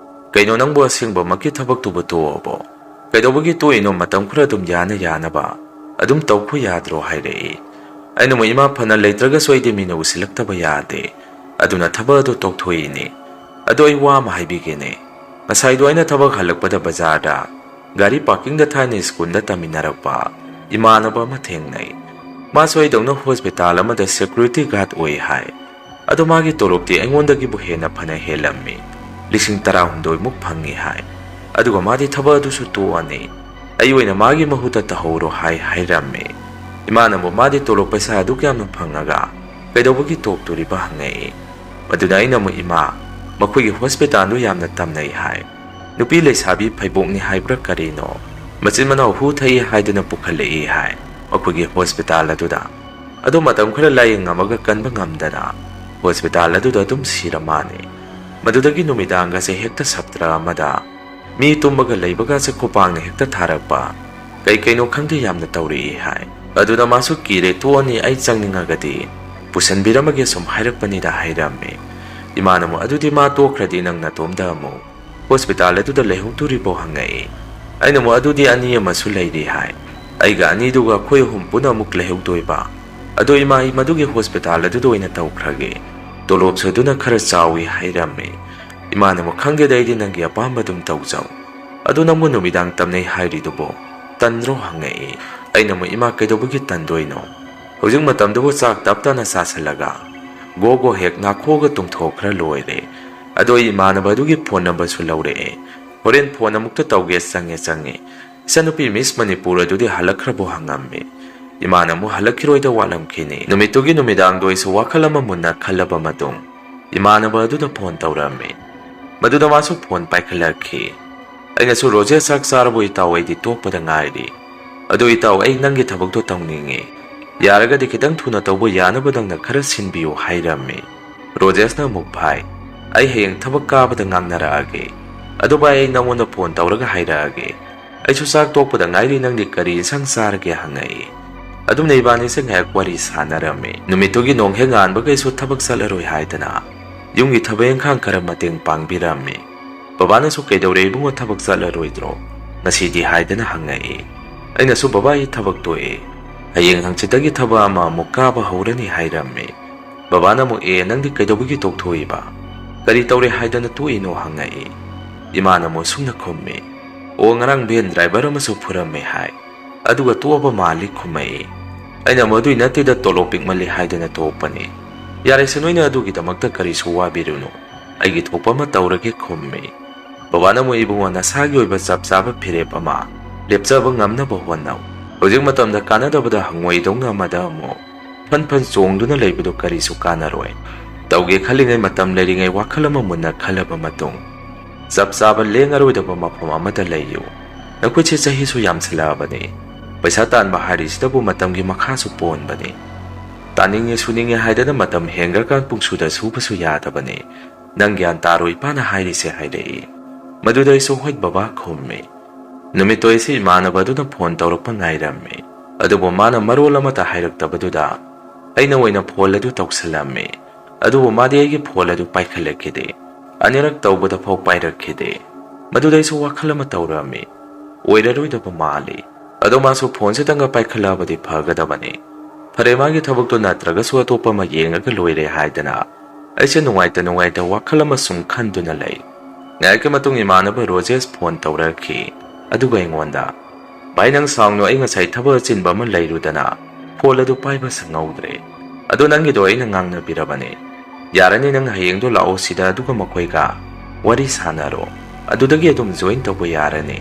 ꯀꯩꯅꯣ ꯅꯪꯕꯨ, ꯑꯁꯦꯡꯕꯃꯛꯀꯤ ꯊꯕꯛꯇꯨꯕꯨ ꯇꯣꯛꯑꯕꯣ? ꯀꯩꯗꯧꯕꯒꯤ ꯇꯣꯛꯏꯅꯣ? ꯃꯇꯝ ꯈꯔ ꯑꯗꯨꯝ ꯌꯥꯅ ꯌꯥꯅꯕ ꯑꯗꯨꯝ ꯇꯧꯈꯣ ꯌꯥꯗ꯭ꯔꯣ?" ꯍꯥꯏꯔꯛꯏ꯫ ꯑꯩꯅ ꯑꯃꯨꯛ, "ꯏꯃꯥ, ꯐꯅ ꯂꯩꯇ꯭ꯔꯒꯁꯨ ꯑꯩꯗꯤ ꯃꯤꯅ ꯎꯁꯤꯜꯂꯛꯇꯕ ꯌꯥꯗꯦ꯫ ꯑꯗꯨꯅ ꯊꯕꯛ ꯑꯗꯨ ꯇꯣꯛꯊꯣꯛꯏꯅꯤ꯫ ꯑꯗꯣ ꯑꯩ ꯋꯥ ꯑꯃ ꯍꯥꯏꯕꯤꯒꯦꯅꯦ꯫ ꯉꯁꯥꯏꯗꯣ ꯑꯩꯅ ꯊꯕꯛ ꯍꯜꯂꯛꯄꯗ ꯕꯖꯥꯔꯗ ꯒꯥꯔꯤ ꯄꯥꯔꯀꯤꯡꯗ ꯊꯥꯏꯅ ꯁ꯭ꯀꯨꯜꯗ ꯇꯝꯃꯤꯟꯅꯔꯛꯄ ꯏꯃꯥꯟꯅꯕ ꯑꯃ ꯊꯦꯡꯅꯩ꯫ ꯃꯥꯁꯨ ꯑꯩꯗꯧꯅ ꯍꯣꯁꯄꯤꯇꯥꯜ ꯑꯃꯗ ꯁꯦꯀ꯭ꯌꯨꯔꯤꯇꯤ ꯒꯥꯔꯗ ꯑꯣꯏ ꯍꯥꯏ꯫ ꯑꯗꯣ ꯃꯥꯒꯤ ꯇꯣꯂꯣꯞꯇꯤ ꯑꯩꯉꯣꯟꯗꯒꯤꯕꯨ ꯍꯦꯟꯅ ꯐꯅ ꯍꯦꯜꯂꯝꯃꯤ꯫ ꯂꯤꯁꯤꯡ ꯇꯔꯥꯍꯨꯝꯗꯣꯏꯃꯨꯛ ꯐꯪꯉꯤ ꯍꯥꯏ꯫ ꯑꯗꯨꯒ ꯃꯥꯗꯤ ꯊꯕꯛ ꯑꯗꯨꯁꯨ ꯇꯣꯛꯑꯅꯤ꯫ ꯑꯩ ꯑꯣꯏꯅ ꯃꯥꯒꯤ ꯃꯍꯨꯠꯇ ꯇꯧꯍꯧꯔꯣ ꯍꯥꯏ" ꯍꯥꯏꯔꯝꯃꯤ꯫ ꯏꯃꯥꯅ ꯑꯃꯨꯛ ꯃꯥꯗꯤ ꯇꯣꯂꯣꯞ ꯄꯩꯁꯥ ꯑꯗꯨꯛ ꯌꯥꯝꯅ ꯐꯪꯉꯒ ꯀꯩꯗꯧꯕꯒꯤ ꯇꯣꯛꯇꯣꯔꯤꯕ ꯍꯪꯉꯛꯏ꯫ ꯃꯗꯨꯗ ꯑꯩꯅ ꯑꯃꯨꯛ, "ꯏꯃꯥ, ꯃꯈꯣꯏꯒꯤ ꯍꯣꯁꯄꯤꯇꯥꯜꯗꯨ ꯌꯥꯝꯅ ꯇꯝꯅꯩ ꯍꯥꯏ꯫ ꯅꯨꯄꯤ ꯂꯩꯁꯥꯕꯤ ꯐꯩꯕꯣꯛꯅꯤ ꯍꯥꯏꯕ꯭ꯔꯥ ꯀꯔꯤꯅꯣ, ꯃꯆꯤꯟ ꯃꯅꯥꯎ ꯍꯨ ꯊꯛꯏ ꯍꯥꯏꯗꯨꯅ ꯄꯨꯈꯠꯂꯛꯏ ꯍꯥꯏ ꯃꯈꯣꯏꯒꯤ ꯍꯣꯁꯄꯤꯇꯥꯜ ꯑꯗꯨꯗ꯫ ꯑꯗꯣ ꯃꯇꯝ ꯈꯔ ꯂꯥꯏꯌꯦꯡꯉꯝꯃꯒ ꯀꯟꯕ ꯉꯝꯗꯅ ꯍꯣꯁꯄꯤꯇꯥꯜ ꯑꯗꯨꯗ ꯑꯗꯨꯝ ꯁꯤꯔ ꯃꯥꯅꯤ꯫ ꯃꯗꯨꯗꯒꯤ ꯅꯨꯃꯤꯗꯥꯡꯒꯁꯦ ꯍꯦꯛꯇ ꯁꯞꯇ꯭ꯔ ꯑꯃꯗ ꯃꯤ ꯇꯨꯝꯕꯒ ꯂꯩꯕꯒꯁꯦ ꯈꯨꯄꯥꯡꯅ ꯍꯦꯛꯇ ꯊꯥꯔꯛꯄ, ꯀꯩ ꯀꯩꯅꯣ ꯈꯪꯗꯦ ꯌꯥꯝꯅ ꯇꯧꯔꯛꯏ ꯍꯥꯏ꯫ ꯑꯗꯨꯅ ꯃꯥꯁꯨ ꯀꯤꯔꯦ, ꯇꯣꯛꯑꯅꯤ, ꯑꯩ ꯆꯪꯅꯤꯡꯉꯒꯗꯤ ꯄꯨꯁꯟꯕꯤꯔꯝꯃꯒꯦ ꯁꯨꯝ ꯍꯥꯏꯔꯛꯄꯅꯤꯗ" ꯍꯥꯏꯔꯝꯃꯤ꯫ ꯏꯃꯥꯅ ꯑꯃꯨꯛ, "ꯑꯗꯨꯗꯤ ꯃꯥ ꯇꯣꯛꯈ꯭ꯔꯗꯤ ꯅꯪ ꯅꯇꯣꯝꯗ ꯑꯃꯨꯛ ꯍꯣꯁꯄꯤꯇꯥꯜ ꯑꯗꯨꯗ ꯂꯩꯍꯧꯗꯣꯔꯤꯕꯣ?" ꯍꯪꯉꯛꯏ꯫ ꯑꯩꯅ ꯑꯃꯨꯛ, "ꯑꯗꯨꯗꯤ ꯑꯅꯤ ꯑꯃꯁꯨ ꯂꯩꯔꯤ" ꯍꯥꯏ꯫ "ꯑꯩꯒ ꯑꯅꯤꯗꯨꯒ ꯑꯩꯈꯣꯏ ꯑꯍꯨꯝ ꯄꯨꯟꯅ ꯑꯃꯨꯛ ꯂꯩꯍꯧꯗꯣꯏꯕ꯫ ꯑꯗꯣ ꯏꯃꯥ, ꯑꯩ ꯃꯗꯨꯒꯤ ꯍꯣꯁꯄꯤꯇꯥꯜ ꯑꯗꯨꯗ ꯑꯣꯏꯅ ꯇꯧꯈ꯭ꯔꯒꯦ꯫ ꯇꯣꯂꯣꯞꯁꯨ ꯑꯗꯨꯅ ꯈꯔ ꯆꯥꯎꯏ" ꯍꯥꯏꯔꯝꯃꯤ꯫ ꯏꯃꯥꯅ ꯑꯃꯨꯛ, "ꯈꯪꯗꯦꯗ, ꯑꯩꯗꯤ ꯅꯪꯒꯤ ꯑꯄꯥꯝꯕ ꯑꯗꯨꯝ ꯇꯧꯖꯧ꯫ ꯑꯗꯨ ꯅꯪꯕꯨ ꯅꯨꯃꯤꯗꯥꯡ ꯇꯝꯅꯩ ꯍꯥꯏꯔꯤꯗꯨꯕꯣ ꯇꯟꯗ꯭ꯔꯣ?" ꯍꯪꯉꯛꯏ꯫ ꯑꯩꯅ ꯑꯃꯨꯛ, "ꯏꯃꯥ, ꯀꯩꯗꯧꯕꯒꯤ ꯇꯟꯗꯣꯏꯅꯣ? ꯍꯧꯖꯤꯛ ꯃꯇꯝꯗꯕꯨ ꯆꯥꯛ ꯇꯞ ꯇꯥꯅ ꯆꯥꯁꯤꯜꯂꯒ ꯒꯣ ꯒꯣ ꯍꯦꯛ ꯅꯥꯈꯣꯛꯑꯒ ꯇꯨꯝꯊꯣꯛꯈ꯭ꯔ ꯂꯣꯏꯔꯦ꯫ ꯑꯗꯣ ꯑꯩ ꯏꯃꯥꯟꯅꯕ ꯑꯗꯨꯒꯤ ꯐꯣꯟ ꯅꯝꯕꯔꯁꯨ ꯂꯧꯔꯛꯑꯦ꯫ ꯍꯣꯔꯦꯟ ꯐꯣꯟ ꯑꯃꯨꯛꯇ ꯇꯧꯒꯦ, ꯆꯪꯉꯦ, ꯆꯪꯉꯦ꯫ ꯏꯆꯟꯅꯨꯄꯤ ꯃꯤꯁ ꯃꯅꯤꯄꯨꯔ ꯑꯗꯨꯗꯤ ꯍꯜꯂꯛꯈ꯭ꯔꯕꯣ?" ꯍꯪꯉꯝꯃꯤ꯫ ꯏꯃꯥꯅ ꯑꯃꯨꯛ, "ꯍꯜꯂꯛꯈꯤꯔꯣꯏꯗ, ꯋꯥꯠꯂꯝꯈꯤꯅꯤ"꯫ ꯅꯨꯃꯤꯠꯇꯨꯒꯤ ꯅꯨꯃꯤꯗꯥꯡꯗꯣ ꯑꯩꯁꯨ ꯋꯥꯈꯜ ꯑꯃ ꯃꯨꯟꯅ ꯈꯜꯂꯕ ꯃꯇꯨꯡ ꯏꯃꯥꯟꯅꯕ ꯑꯗꯨꯗ ꯐꯣꯟ ꯇꯧꯔꯝꯃꯤ꯫ ꯃꯗꯨꯗ ꯃꯥꯁꯨ ꯐꯣꯟ ꯄꯥꯏꯈꯠꯂꯛꯈꯤ꯫ ꯑꯩꯅꯁꯨ, "ꯔꯣꯖꯦꯁ, ꯆꯥꯛ ꯆꯥꯔꯕꯣ ꯏꯇꯥꯎ? ꯑꯩꯗꯤ ꯇꯣꯛꯄꯗ ꯉꯥꯏꯔꯤ꯫ ꯑꯗꯣ ꯏꯇꯥꯎ, ꯑꯩ ꯅꯪꯒꯤ ꯊꯕꯛꯇꯣ ꯇꯧꯅꯤꯡꯉꯤ꯫ ꯌꯥꯔꯒꯗꯤ ꯈꯤꯇꯪ ꯊꯨꯅ ꯇꯧꯕ ꯌꯥꯅꯕ ꯅꯪꯅ ꯈꯔ ꯁꯤꯟꯕꯤꯌꯨ" ꯍꯥꯏꯔꯝꯃꯤ꯫ ꯔꯣꯖꯦꯁꯅ ꯑꯃꯨꯛ, "ꯚꯥꯏ, ꯑꯩ ꯍꯌꯦꯡ ꯊꯕꯛ ꯀꯥꯕꯗ ꯉꯥꯡꯅꯔꯛꯑꯒꯦ꯫ ꯑꯗꯣ ꯚꯥꯏ, ꯑꯩ ꯅꯪꯉꯣꯟꯗ ꯐꯣꯟ ꯇꯧꯔꯒ ꯍꯥꯏꯔꯛꯑꯒꯦ꯫ ꯑꯩꯁꯨ ꯆꯥꯛ ꯇꯣꯛꯄꯗ ꯉꯥꯏꯔꯤ, ꯅꯪꯗꯤ ꯀꯔꯤ ꯏꯟꯁꯥꯡ ꯆꯥꯔꯒꯦ?" ꯍꯪꯉꯛꯏ꯫ ꯑꯗꯨꯝꯅ ꯏꯕꯥꯅꯤꯁꯦ ꯉꯥꯏꯍꯥꯛ ꯋꯥꯔꯤ ꯁꯥꯟꯅꯔꯝꯃꯤ꯫ ꯅꯨꯃꯤꯠꯇꯨꯒꯤ ꯅꯣꯡ ꯍꯦꯛ ꯉꯥꯟꯕꯒ ꯑꯩꯁꯨ ꯊꯕꯛ ꯆꯠꯂꯔꯣꯏ ꯍꯥꯏꯗꯅ ꯌꯨꯝꯒꯤ ꯊꯕꯛ ꯏꯪꯈꯥꯡ ꯈꯔ ꯃꯇꯦꯡ ꯄꯥꯡꯕꯤꯔꯝꯃꯤ꯫ ꯕꯕꯥꯅꯁꯨ, "ꯀꯩꯗꯧꯔꯦ ꯏꯕꯨꯡꯉꯣ, ꯊꯕꯛ ꯆꯠꯂꯔꯣꯏꯗ꯭ꯔꯣ ꯉꯁꯤꯗꯤ?" ꯍꯥꯏꯗꯅ ꯍꯪꯉꯛꯏ꯫ ꯑꯩꯅꯁꯨ, "ꯕꯕꯥ, ꯑꯩ ꯊꯕꯛ ꯇꯣꯛꯑꯦ꯫ ꯍꯌꯦꯡ ꯍꯪꯆꯤꯠꯇꯒꯤ ꯊꯕꯛ ꯑꯃ ꯑꯃꯨꯛ ꯀꯥꯕ ꯍꯧꯔꯅꯤ" ꯍꯥꯏꯔꯝꯃꯤ꯫ ꯕꯕꯥꯅ ꯑꯃꯨꯛ, "ꯑꯦ, ꯅꯪꯗꯤ ꯀꯩꯗꯧꯕꯒꯤ ꯇꯣꯛꯊꯣꯛꯏꯕ? ꯀꯔꯤ ꯇꯧꯔꯦ ꯍꯥꯏꯗꯅ ꯇꯣꯛꯏꯅꯣ?" ꯍꯪꯉꯛꯏ꯫ ꯏꯃꯥꯅ ꯑꯃꯨꯛ ꯁꯨꯝꯅ ꯈꯨꯝꯃꯤ, "ꯑꯣ, ꯉꯔꯥꯡ ꯚꯦꯟ ꯗ꯭ꯔꯥꯏꯚꯔ ꯑꯃꯁꯨ ꯐꯨꯔꯝꯃꯦ ꯍꯥꯏ, ꯑꯗꯨꯒ ꯇꯣꯛꯑꯕ ꯃꯥꯜꯂꯤ" ꯈꯨꯝꯃꯛꯏ꯫ ꯑꯩꯅ ꯑꯃꯨꯛ, "ꯑꯗꯨꯏ ꯅꯠꯇꯦꯗ, ꯇꯣꯂꯣꯞ ꯄꯤꯛꯃꯜꯂꯤ ꯍꯥꯏꯗꯅ ꯇꯣꯛꯄꯅꯤ꯫ ꯌꯥꯔꯦꯁꯦ, ꯅꯣꯏꯅ ꯑꯗꯨꯒꯤꯗꯃꯛꯇ ꯀꯔꯤꯁꯨ ꯋꯥꯕꯤꯔꯨꯅꯨ, ꯑꯩꯒꯤ ꯊꯣꯛꯄ ꯑꯃ ꯇꯧꯔꯒꯦ" ꯈꯨꯝꯃꯤ꯫ ꯕꯕꯥꯅ ꯑꯃꯨꯛ, "ꯏꯕꯨꯡꯉꯣ, ꯅꯁꯥꯒꯤ ꯑꯣꯏꯕ ꯆꯞ ꯆꯥꯕ ꯐꯤꯔꯦꯞ ꯑꯃ ꯂꯦꯞꯆꯕ ꯉꯝꯅꯕ ꯍꯣꯠꯅꯧ꯫ ꯍꯧꯖꯤꯛ ꯃꯇꯝꯗ ꯀꯥꯟꯅꯗꯕꯗ ꯍꯪꯉꯣꯏꯗꯧꯅ ꯑꯃꯗ ꯑꯃꯨꯛ ꯐꯟ ꯐꯟ ꯆꯣꯡꯗꯨꯅ ꯂꯩꯕꯗꯨ ꯀꯔꯤꯁꯨ ꯀꯥꯟꯅꯔꯣꯏ꯫ ꯇꯧꯒꯦ ꯈꯜꯂꯤꯉꯩ ꯃꯇꯝ ꯂꯩꯔꯤꯉꯩ ꯋꯥꯈꯜ ꯑꯃ ꯃꯨꯟꯅ ꯈꯜꯂꯕ ꯃꯇꯨꯡ, ꯆꯞ ꯆꯥꯕ ꯂꯦꯡꯉꯔꯣꯏꯗꯕ ꯃꯐꯝ ꯑꯃꯗ ꯂꯩꯌꯨ꯫ ꯅꯈꯨꯠꯁꯦ ꯆꯍꯤꯁꯨ ꯌꯥꯝꯁꯤꯜꯂꯛꯑꯕꯅꯤ꯫ ꯄꯩꯁꯥ ꯇꯥꯟꯕ ꯍꯥꯏꯔꯤꯁꯤꯗꯕꯨ ꯃꯇꯝꯒꯤ ꯃꯈꯥꯁꯨ ꯄꯣꯟꯕꯅꯤ꯫ ꯇꯥꯅꯤꯡꯉꯦ ꯁꯨꯅꯤꯡꯉꯦ ꯍꯥꯏꯗꯅ ꯃꯇꯝ ꯍꯦꯟꯒ꯭ꯔꯀꯥꯟ ꯄꯨꯡꯁꯨꯗ ꯁꯨꯕꯁꯨ ꯌꯥꯗꯕꯅꯤ꯫ "ꯅꯪ ꯒ꯭ꯌꯥꯟ ꯇꯥꯔꯣ ꯏꯄꯥꯅ ꯍꯥꯏꯔꯤꯁꯦ" ꯍꯥꯏꯔꯛꯏ꯫ ꯃꯗꯨꯗ ꯑꯩꯁꯨ "ꯍꯣꯏ ꯕꯕꯥ" ꯈꯨꯝꯃꯤ꯫ ꯅꯨꯃꯤꯠꯇꯣ ꯑꯩꯁꯦ ꯏꯃꯥꯟꯅꯕ ꯑꯗꯨꯅ ꯐꯣꯟ ꯇꯧꯔꯛꯄ ꯉꯥꯏꯔꯝꯃꯤ꯫ ꯑꯗꯨꯕꯨ ꯃꯥꯅ ꯃꯔꯣꯜ ꯑꯃꯠꯇ ꯍꯥꯏꯔꯛꯇꯕꯗꯨꯗ ꯑꯩꯅ ꯑꯣꯏꯅ ꯐꯣꯟ ꯑꯗꯨ ꯇꯧꯁꯜꯂꯝꯃꯤ꯫ ꯑꯗꯨꯕꯨ ꯃꯥꯗꯤ ꯑꯩꯒꯤ ꯐꯣꯟ ꯑꯗꯨ ꯄꯥꯏꯈꯠꯂꯛꯈꯤꯗꯦ꯫ ꯑꯅꯤꯔꯛ ꯇꯧꯕꯗ ꯐꯥꯎ ꯄꯥꯏꯔꯛꯈꯤꯗꯦ꯫ ꯃꯗꯨꯗ ꯑꯩꯁꯨ ꯋꯥꯈꯜ ꯑꯃ ꯇꯧꯔꯝꯃꯤ꯫ ꯑꯣꯏꯔꯔꯣꯏꯗꯕ ꯃꯥꯜꯂꯤ꯫ ꯑꯗꯣ ꯃꯥꯁꯨ ꯐꯣꯟꯁꯤꯇꯪꯒ ꯄꯥꯏꯈꯠꯂꯛꯑꯕꯗꯤ ꯐꯒꯗꯕꯅꯤ꯫ ꯐꯔꯦ, ꯃꯥꯒꯤ ꯊꯕꯛꯇꯣ ꯅꯠꯇ꯭ꯔꯒꯁꯨ ꯑꯇꯣꯞꯄ ꯑꯃ ꯌꯦꯡꯉꯒ ꯂꯣꯏꯔꯦ ꯍꯥꯏꯗꯅ ꯑꯩꯁꯦ ꯅꯨꯡꯉꯥꯏꯇ ꯅꯨꯡꯉꯥꯏꯇ ꯋꯥꯈꯜ ꯑꯃ ꯁꯨꯝ ꯈꯟꯗꯨꯅ ꯂꯩ꯫ ꯉꯥꯏꯍꯥꯛꯀꯤ ꯃꯇꯨꯡ ꯏꯃꯥꯟꯅꯕ ꯔꯣꯖꯦꯁ ꯐꯣꯟ ꯇꯧꯔꯛꯈꯤ꯫ ꯑꯗꯨꯒ ꯑꯩꯉꯣꯟꯗ, "ꯚꯥꯏ, ꯅꯪ ꯁꯥꯎꯅꯨ, ꯑꯩ ꯉꯁꯥꯏ ꯊꯕꯛ ꯑꯆꯤꯟꯕ ꯑꯃ ꯂꯩꯔꯨꯗꯅ ꯐꯣꯟ ꯑꯗꯨ ꯄꯥꯏꯕ ꯁꯪꯍꯧꯗ꯭ꯔꯦ꯫ ꯑꯗꯣ ꯅꯪꯒꯤꯗꯣ ꯑꯩꯅ ꯉꯥꯡꯅꯕꯤꯔꯕꯅꯦ꯫ ꯌꯥꯔꯅꯤ, ꯅꯪ ꯍꯌꯦꯡꯗꯣ ꯂꯥꯛꯑꯣ ꯁꯤꯗ, ꯑꯗꯨꯒ ꯃꯈꯣꯏꯒ ꯋꯥꯔꯤ ꯁꯥꯟꯅꯔꯣ꯫ ꯑꯗꯨꯗꯒꯤ ꯑꯗꯨꯝ ꯖꯣꯏꯟ ꯇꯧꯕ ꯌꯥꯔꯅꯤ꯫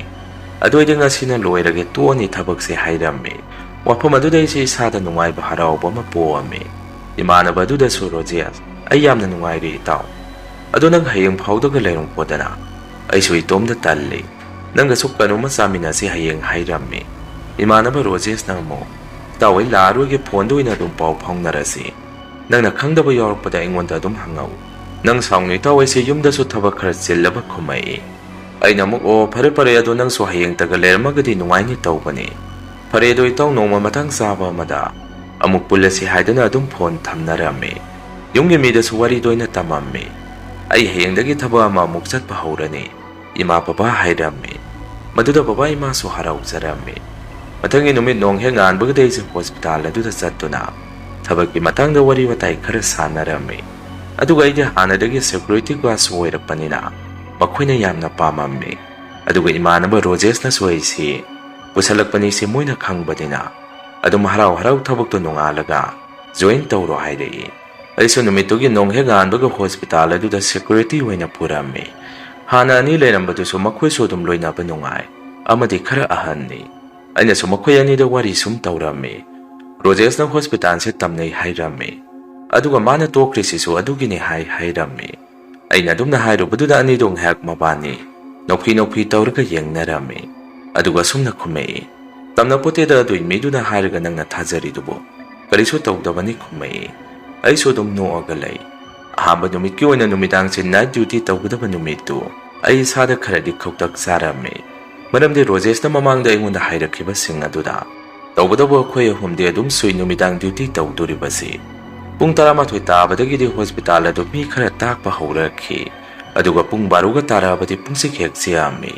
ꯑꯗꯨ ꯑꯣꯏꯗꯤ ꯉꯁꯤꯅ ꯂꯣꯏꯔꯒꯦ, ꯇꯣꯛꯑꯅꯤ ꯊꯕꯛꯁꯦ" ꯍꯥꯏꯔꯝꯃꯤ꯫ ꯋꯥꯐꯝ ꯑꯗꯨꯗ ꯑꯩꯁꯦ ꯏꯁꯥꯗ ꯅꯨꯡꯉꯥꯏꯕ ꯍꯔꯥꯎꯕ ꯑꯃ ꯄꯣꯛꯑꯝꯃꯤ꯫ ꯏꯃꯥꯟꯅꯕ ꯑꯗꯨꯗꯁꯨ, "ꯔꯣꯖꯦꯁ, ꯑꯩ ꯌꯥꯝꯅ ꯅꯨꯡꯉꯥꯏꯔꯦ ꯏꯇꯥꯎ꯫ ꯑꯗꯣ ꯅꯪ ꯍꯌꯦꯡ ꯐꯥꯎꯗꯒ ꯂꯩꯔꯝꯀꯣꯗꯅ꯫ ꯑꯩꯁꯨ ꯏꯇꯣꯝꯗ ꯇꯜꯂꯤ꯫ ꯅꯪꯒꯁꯨ ꯀꯩꯅꯣꯝꯃ ꯆꯥꯃꯤꯟꯅꯁꯤ ꯍꯌꯦꯡ" ꯍꯥꯏꯔꯝꯃꯤ꯫ ꯏꯃꯥꯟꯅꯕ ꯔꯣꯖꯦꯁꯅ ꯑꯃꯨꯛ, "ꯏꯇꯥꯎ, ꯑꯩ ꯂꯥꯛꯑꯔꯣꯏꯒꯦ, ꯐꯣꯟꯗ ꯑꯣꯏꯅ ꯑꯗꯨꯝ ꯄꯥꯎ ꯐꯥꯎꯅꯔꯁꯤ꯫ ꯅꯪꯅ ꯈꯪꯗꯕ ꯌꯥꯎꯔꯛꯄꯗ ꯑꯩꯉꯣꯟꯗ ꯑꯗꯨꯝ ꯍꯪꯉꯛꯎ꯫ ꯅꯪ ꯁꯥꯎꯅꯨ ꯏꯇꯥꯎ, ꯑꯩꯁꯦ ꯌꯨꯝꯗꯁꯨ ꯊꯕꯛ ꯈꯔ ꯆꯤꯜꯂꯕ" ꯈꯨꯝꯃꯛꯏ꯫ ꯑꯩꯅ ꯑꯃꯨꯛ, "ꯑꯣ, ꯐꯔꯦ ꯐꯔꯦ, ꯑꯗꯣ ꯅꯪꯁꯨ ꯍꯌꯦꯡꯇꯒ ꯂꯩꯔꯝꯃꯒꯗꯤ ꯅꯨꯡꯉꯥꯏꯅꯤ ꯇꯧꯕꯅꯤ꯫ ꯐꯔꯦ, ꯑꯗꯣ ꯏꯇꯥꯎ, ꯅꯣꯡꯃ ꯃꯇꯥꯡ ꯆꯥꯕ ꯑꯃꯗ ꯑꯃꯨꯛ ꯄꯨꯜꯂꯁꯤ" ꯍꯥꯏꯗꯨꯅ ꯑꯗꯨꯝ ꯐꯣꯟ ꯊꯝꯅꯔꯝꯃꯤ꯫ ꯌꯨꯝꯒꯤ ꯃꯤꯗꯁꯨ ꯋꯥꯔꯤꯗꯣ ꯑꯩꯅ ꯇꯝꯃꯝꯃꯤ꯫ "ꯑꯩ ꯍꯌꯦꯡꯗꯒꯤ ꯊꯕꯛ ꯑꯃ ꯑꯃꯨꯛ ꯆꯠꯄ ꯍꯧꯔꯅꯤ, ꯏꯃꯥ ꯕꯕꯥ" ꯍꯥꯏꯔꯝꯃꯤ꯫ ꯃꯗꯨꯗ ꯕꯕꯥ ꯏꯃꯥꯁꯨ ꯍꯔꯥꯎꯖꯔꯝꯃꯤ꯫ ꯃꯊꯪꯒꯤ ꯅꯨꯃꯤꯠ ꯅꯣꯡ ꯍꯦꯛ ꯉꯥꯟꯕꯒꯗꯤ ꯑꯩꯁꯦ ꯍꯣꯁꯄꯤꯇꯥꯜ ꯑꯗꯨꯗ ꯆꯠꯇꯨꯅ ꯊꯕꯛꯀꯤ ꯃꯇꯥꯡꯗ ꯋꯥꯔꯤ ꯋꯥꯇꯥꯏ ꯈꯔ ꯁꯥꯟꯅꯔꯝꯃꯤ꯫ ꯑꯗꯨꯒ ꯑꯩꯗꯤ ꯍꯥꯟꯅꯗꯒꯤ ꯁꯦꯀ꯭ꯌꯨꯔꯤꯇꯤ ꯒꯥꯔꯗꯁꯨ ꯑꯣꯏꯔꯛꯄꯅꯤꯅ ꯃꯈꯣꯏꯅ ꯌꯥꯝꯅ ꯄꯥꯝꯃꯝꯃꯤ꯫ ꯑꯗꯨꯒ ꯏꯃꯥꯟꯅꯕ ꯔꯣꯖꯦꯁꯅꯁꯨ ꯑꯩꯁꯤ ꯄꯨꯁꯜꯂꯛꯄꯅꯤ ꯁꯤ ꯃꯣꯏꯅ ꯈꯪꯕꯅꯤꯅ ꯑꯗꯨꯝ ꯍꯔꯥꯎ ꯍꯔꯥꯎ ꯊꯕꯛꯇꯣ ꯅꯣꯡꯉꯥꯜꯂꯒ ꯖꯣꯏꯟ ꯇꯧꯔꯣ ꯍꯥꯏꯔꯛꯏ꯫ ꯑꯩꯁꯨ ꯅꯨꯃꯤꯠꯇꯨꯒꯤ ꯅꯣꯡ ꯍꯦꯛ ꯉꯥꯟꯕꯒ ꯍꯣꯁꯄꯤꯇꯥꯜ ꯑꯗꯨꯗ ꯁꯦꯀ꯭ꯌꯨꯔꯤꯇꯤ ꯑꯣꯏꯅ ꯄꯨꯔꯝꯃꯤ꯫ ꯍꯥꯟꯅ ꯑꯅꯤ ꯂꯩꯔꯝꯕꯗꯨꯁꯨ ꯃꯈꯣꯏꯁꯨ ꯑꯗꯨꯝ ꯂꯣꯏꯅꯕ ꯅꯨꯡꯉꯥꯏ ꯑꯃꯗꯤ ꯈꯔ ꯑꯍꯟꯅꯤ꯫ ꯑꯩꯅꯁꯨ ꯃꯈꯣꯏ ꯑꯅꯤꯗ ꯋꯥꯔꯤ ꯁꯨꯝ ꯇꯧꯔꯝꯃꯤ꯫ ꯔꯣꯖꯦꯁꯅ ꯍꯣꯁꯄꯤꯇꯥꯜꯁꯦ ꯇꯝꯅꯩ ꯍꯥꯏꯔꯝꯃꯤ, ꯑꯗꯨꯒ ꯃꯥꯅ ꯇꯣꯛꯈ꯭ꯔꯤꯁꯤꯁꯨ ꯑꯗꯨꯒꯤꯅꯤ ꯍꯥꯏ ꯍꯥꯏꯔꯝꯃꯤ꯫ ꯑꯩꯅ ꯑꯗꯨꯝꯅ ꯍꯥꯏꯔꯨꯕꯗꯨꯗ ꯑꯅꯤꯗꯣ ꯉꯥꯏꯍꯥꯛ ꯃꯕꯥꯅꯤ ꯅꯣꯛꯐꯤ ꯅꯣꯛꯐꯤ ꯇꯧꯔꯒ ꯌꯦꯡꯅꯔꯝꯃꯤ꯫ ꯑꯗꯨꯒ ꯑꯁꯨꯝꯅ ꯈꯨꯝꯃꯛꯏ, "ꯇꯝꯅ ꯄꯣꯠꯇꯦꯗ ꯑꯗꯨꯏ ꯃꯤꯗꯨꯅ ꯍꯥꯏꯔꯒ ꯅꯪꯅ ꯊꯥꯖꯔꯤꯗꯨꯕꯨ꯫ ꯀꯔꯤꯁꯨ ꯇꯧꯗꯕꯅꯤ," ꯈꯨꯝꯃꯛꯏ꯫ ꯑꯩꯁꯨ ꯑꯗꯨꯝ ꯅꯣꯛꯑꯒ ꯂꯩ꯫ ꯑꯍꯥꯟꯕ ꯅꯨꯃꯤꯠꯀꯤ ꯑꯣꯏꯅ ꯅꯨꯃꯤꯗꯥꯡꯁꯦ ꯅꯥꯏꯠ ꯗ꯭ꯌꯨꯇꯤ ꯇꯧꯒꯗꯕ ꯅꯨꯃꯤꯠꯇꯨ ꯑꯩ ꯏꯁꯥꯗ ꯈꯔꯗꯤ ꯈꯧꯇꯛ ꯆꯥꯔꯝꯃꯤ꯫ ꯃꯔꯝꯗꯤ ꯔꯣꯖꯦꯁꯅ ꯃꯃꯥꯡꯗ ꯑꯩꯉꯣꯟꯗ ꯍꯥꯏꯔꯛꯈꯤꯕꯁꯤꯡ ꯑꯗꯨꯗ ꯇꯧꯕꯇꯕꯨ ꯑꯩꯈꯣꯏ ꯑꯍꯨꯝꯗꯤ ꯑꯗꯨꯝ ꯁꯨꯏ ꯅꯨꯃꯤꯗꯥꯡ ꯗ꯭ꯌꯨꯇꯤ ꯇꯧꯗꯣꯔꯤꯕꯁꯤ꯫ ꯄꯨꯡ ꯇꯔꯥꯃꯥꯊꯣꯏ ꯇꯥꯕꯗꯒꯤꯗꯤ ꯍꯣꯁꯄꯤꯇꯥꯜ ꯑꯗꯨ ꯃꯤ ꯈꯔ ꯇꯥꯛꯄ ꯍꯧꯔꯛꯈꯤ꯫ ꯑꯗꯨꯒ ꯄꯨꯡ ꯕꯥꯔꯣꯒ ꯇꯥꯔꯛꯑꯕꯗꯤ ꯄꯨꯡꯁꯤ ꯍꯦꯛ ꯆꯤꯛꯑꯝꯃꯤ꯫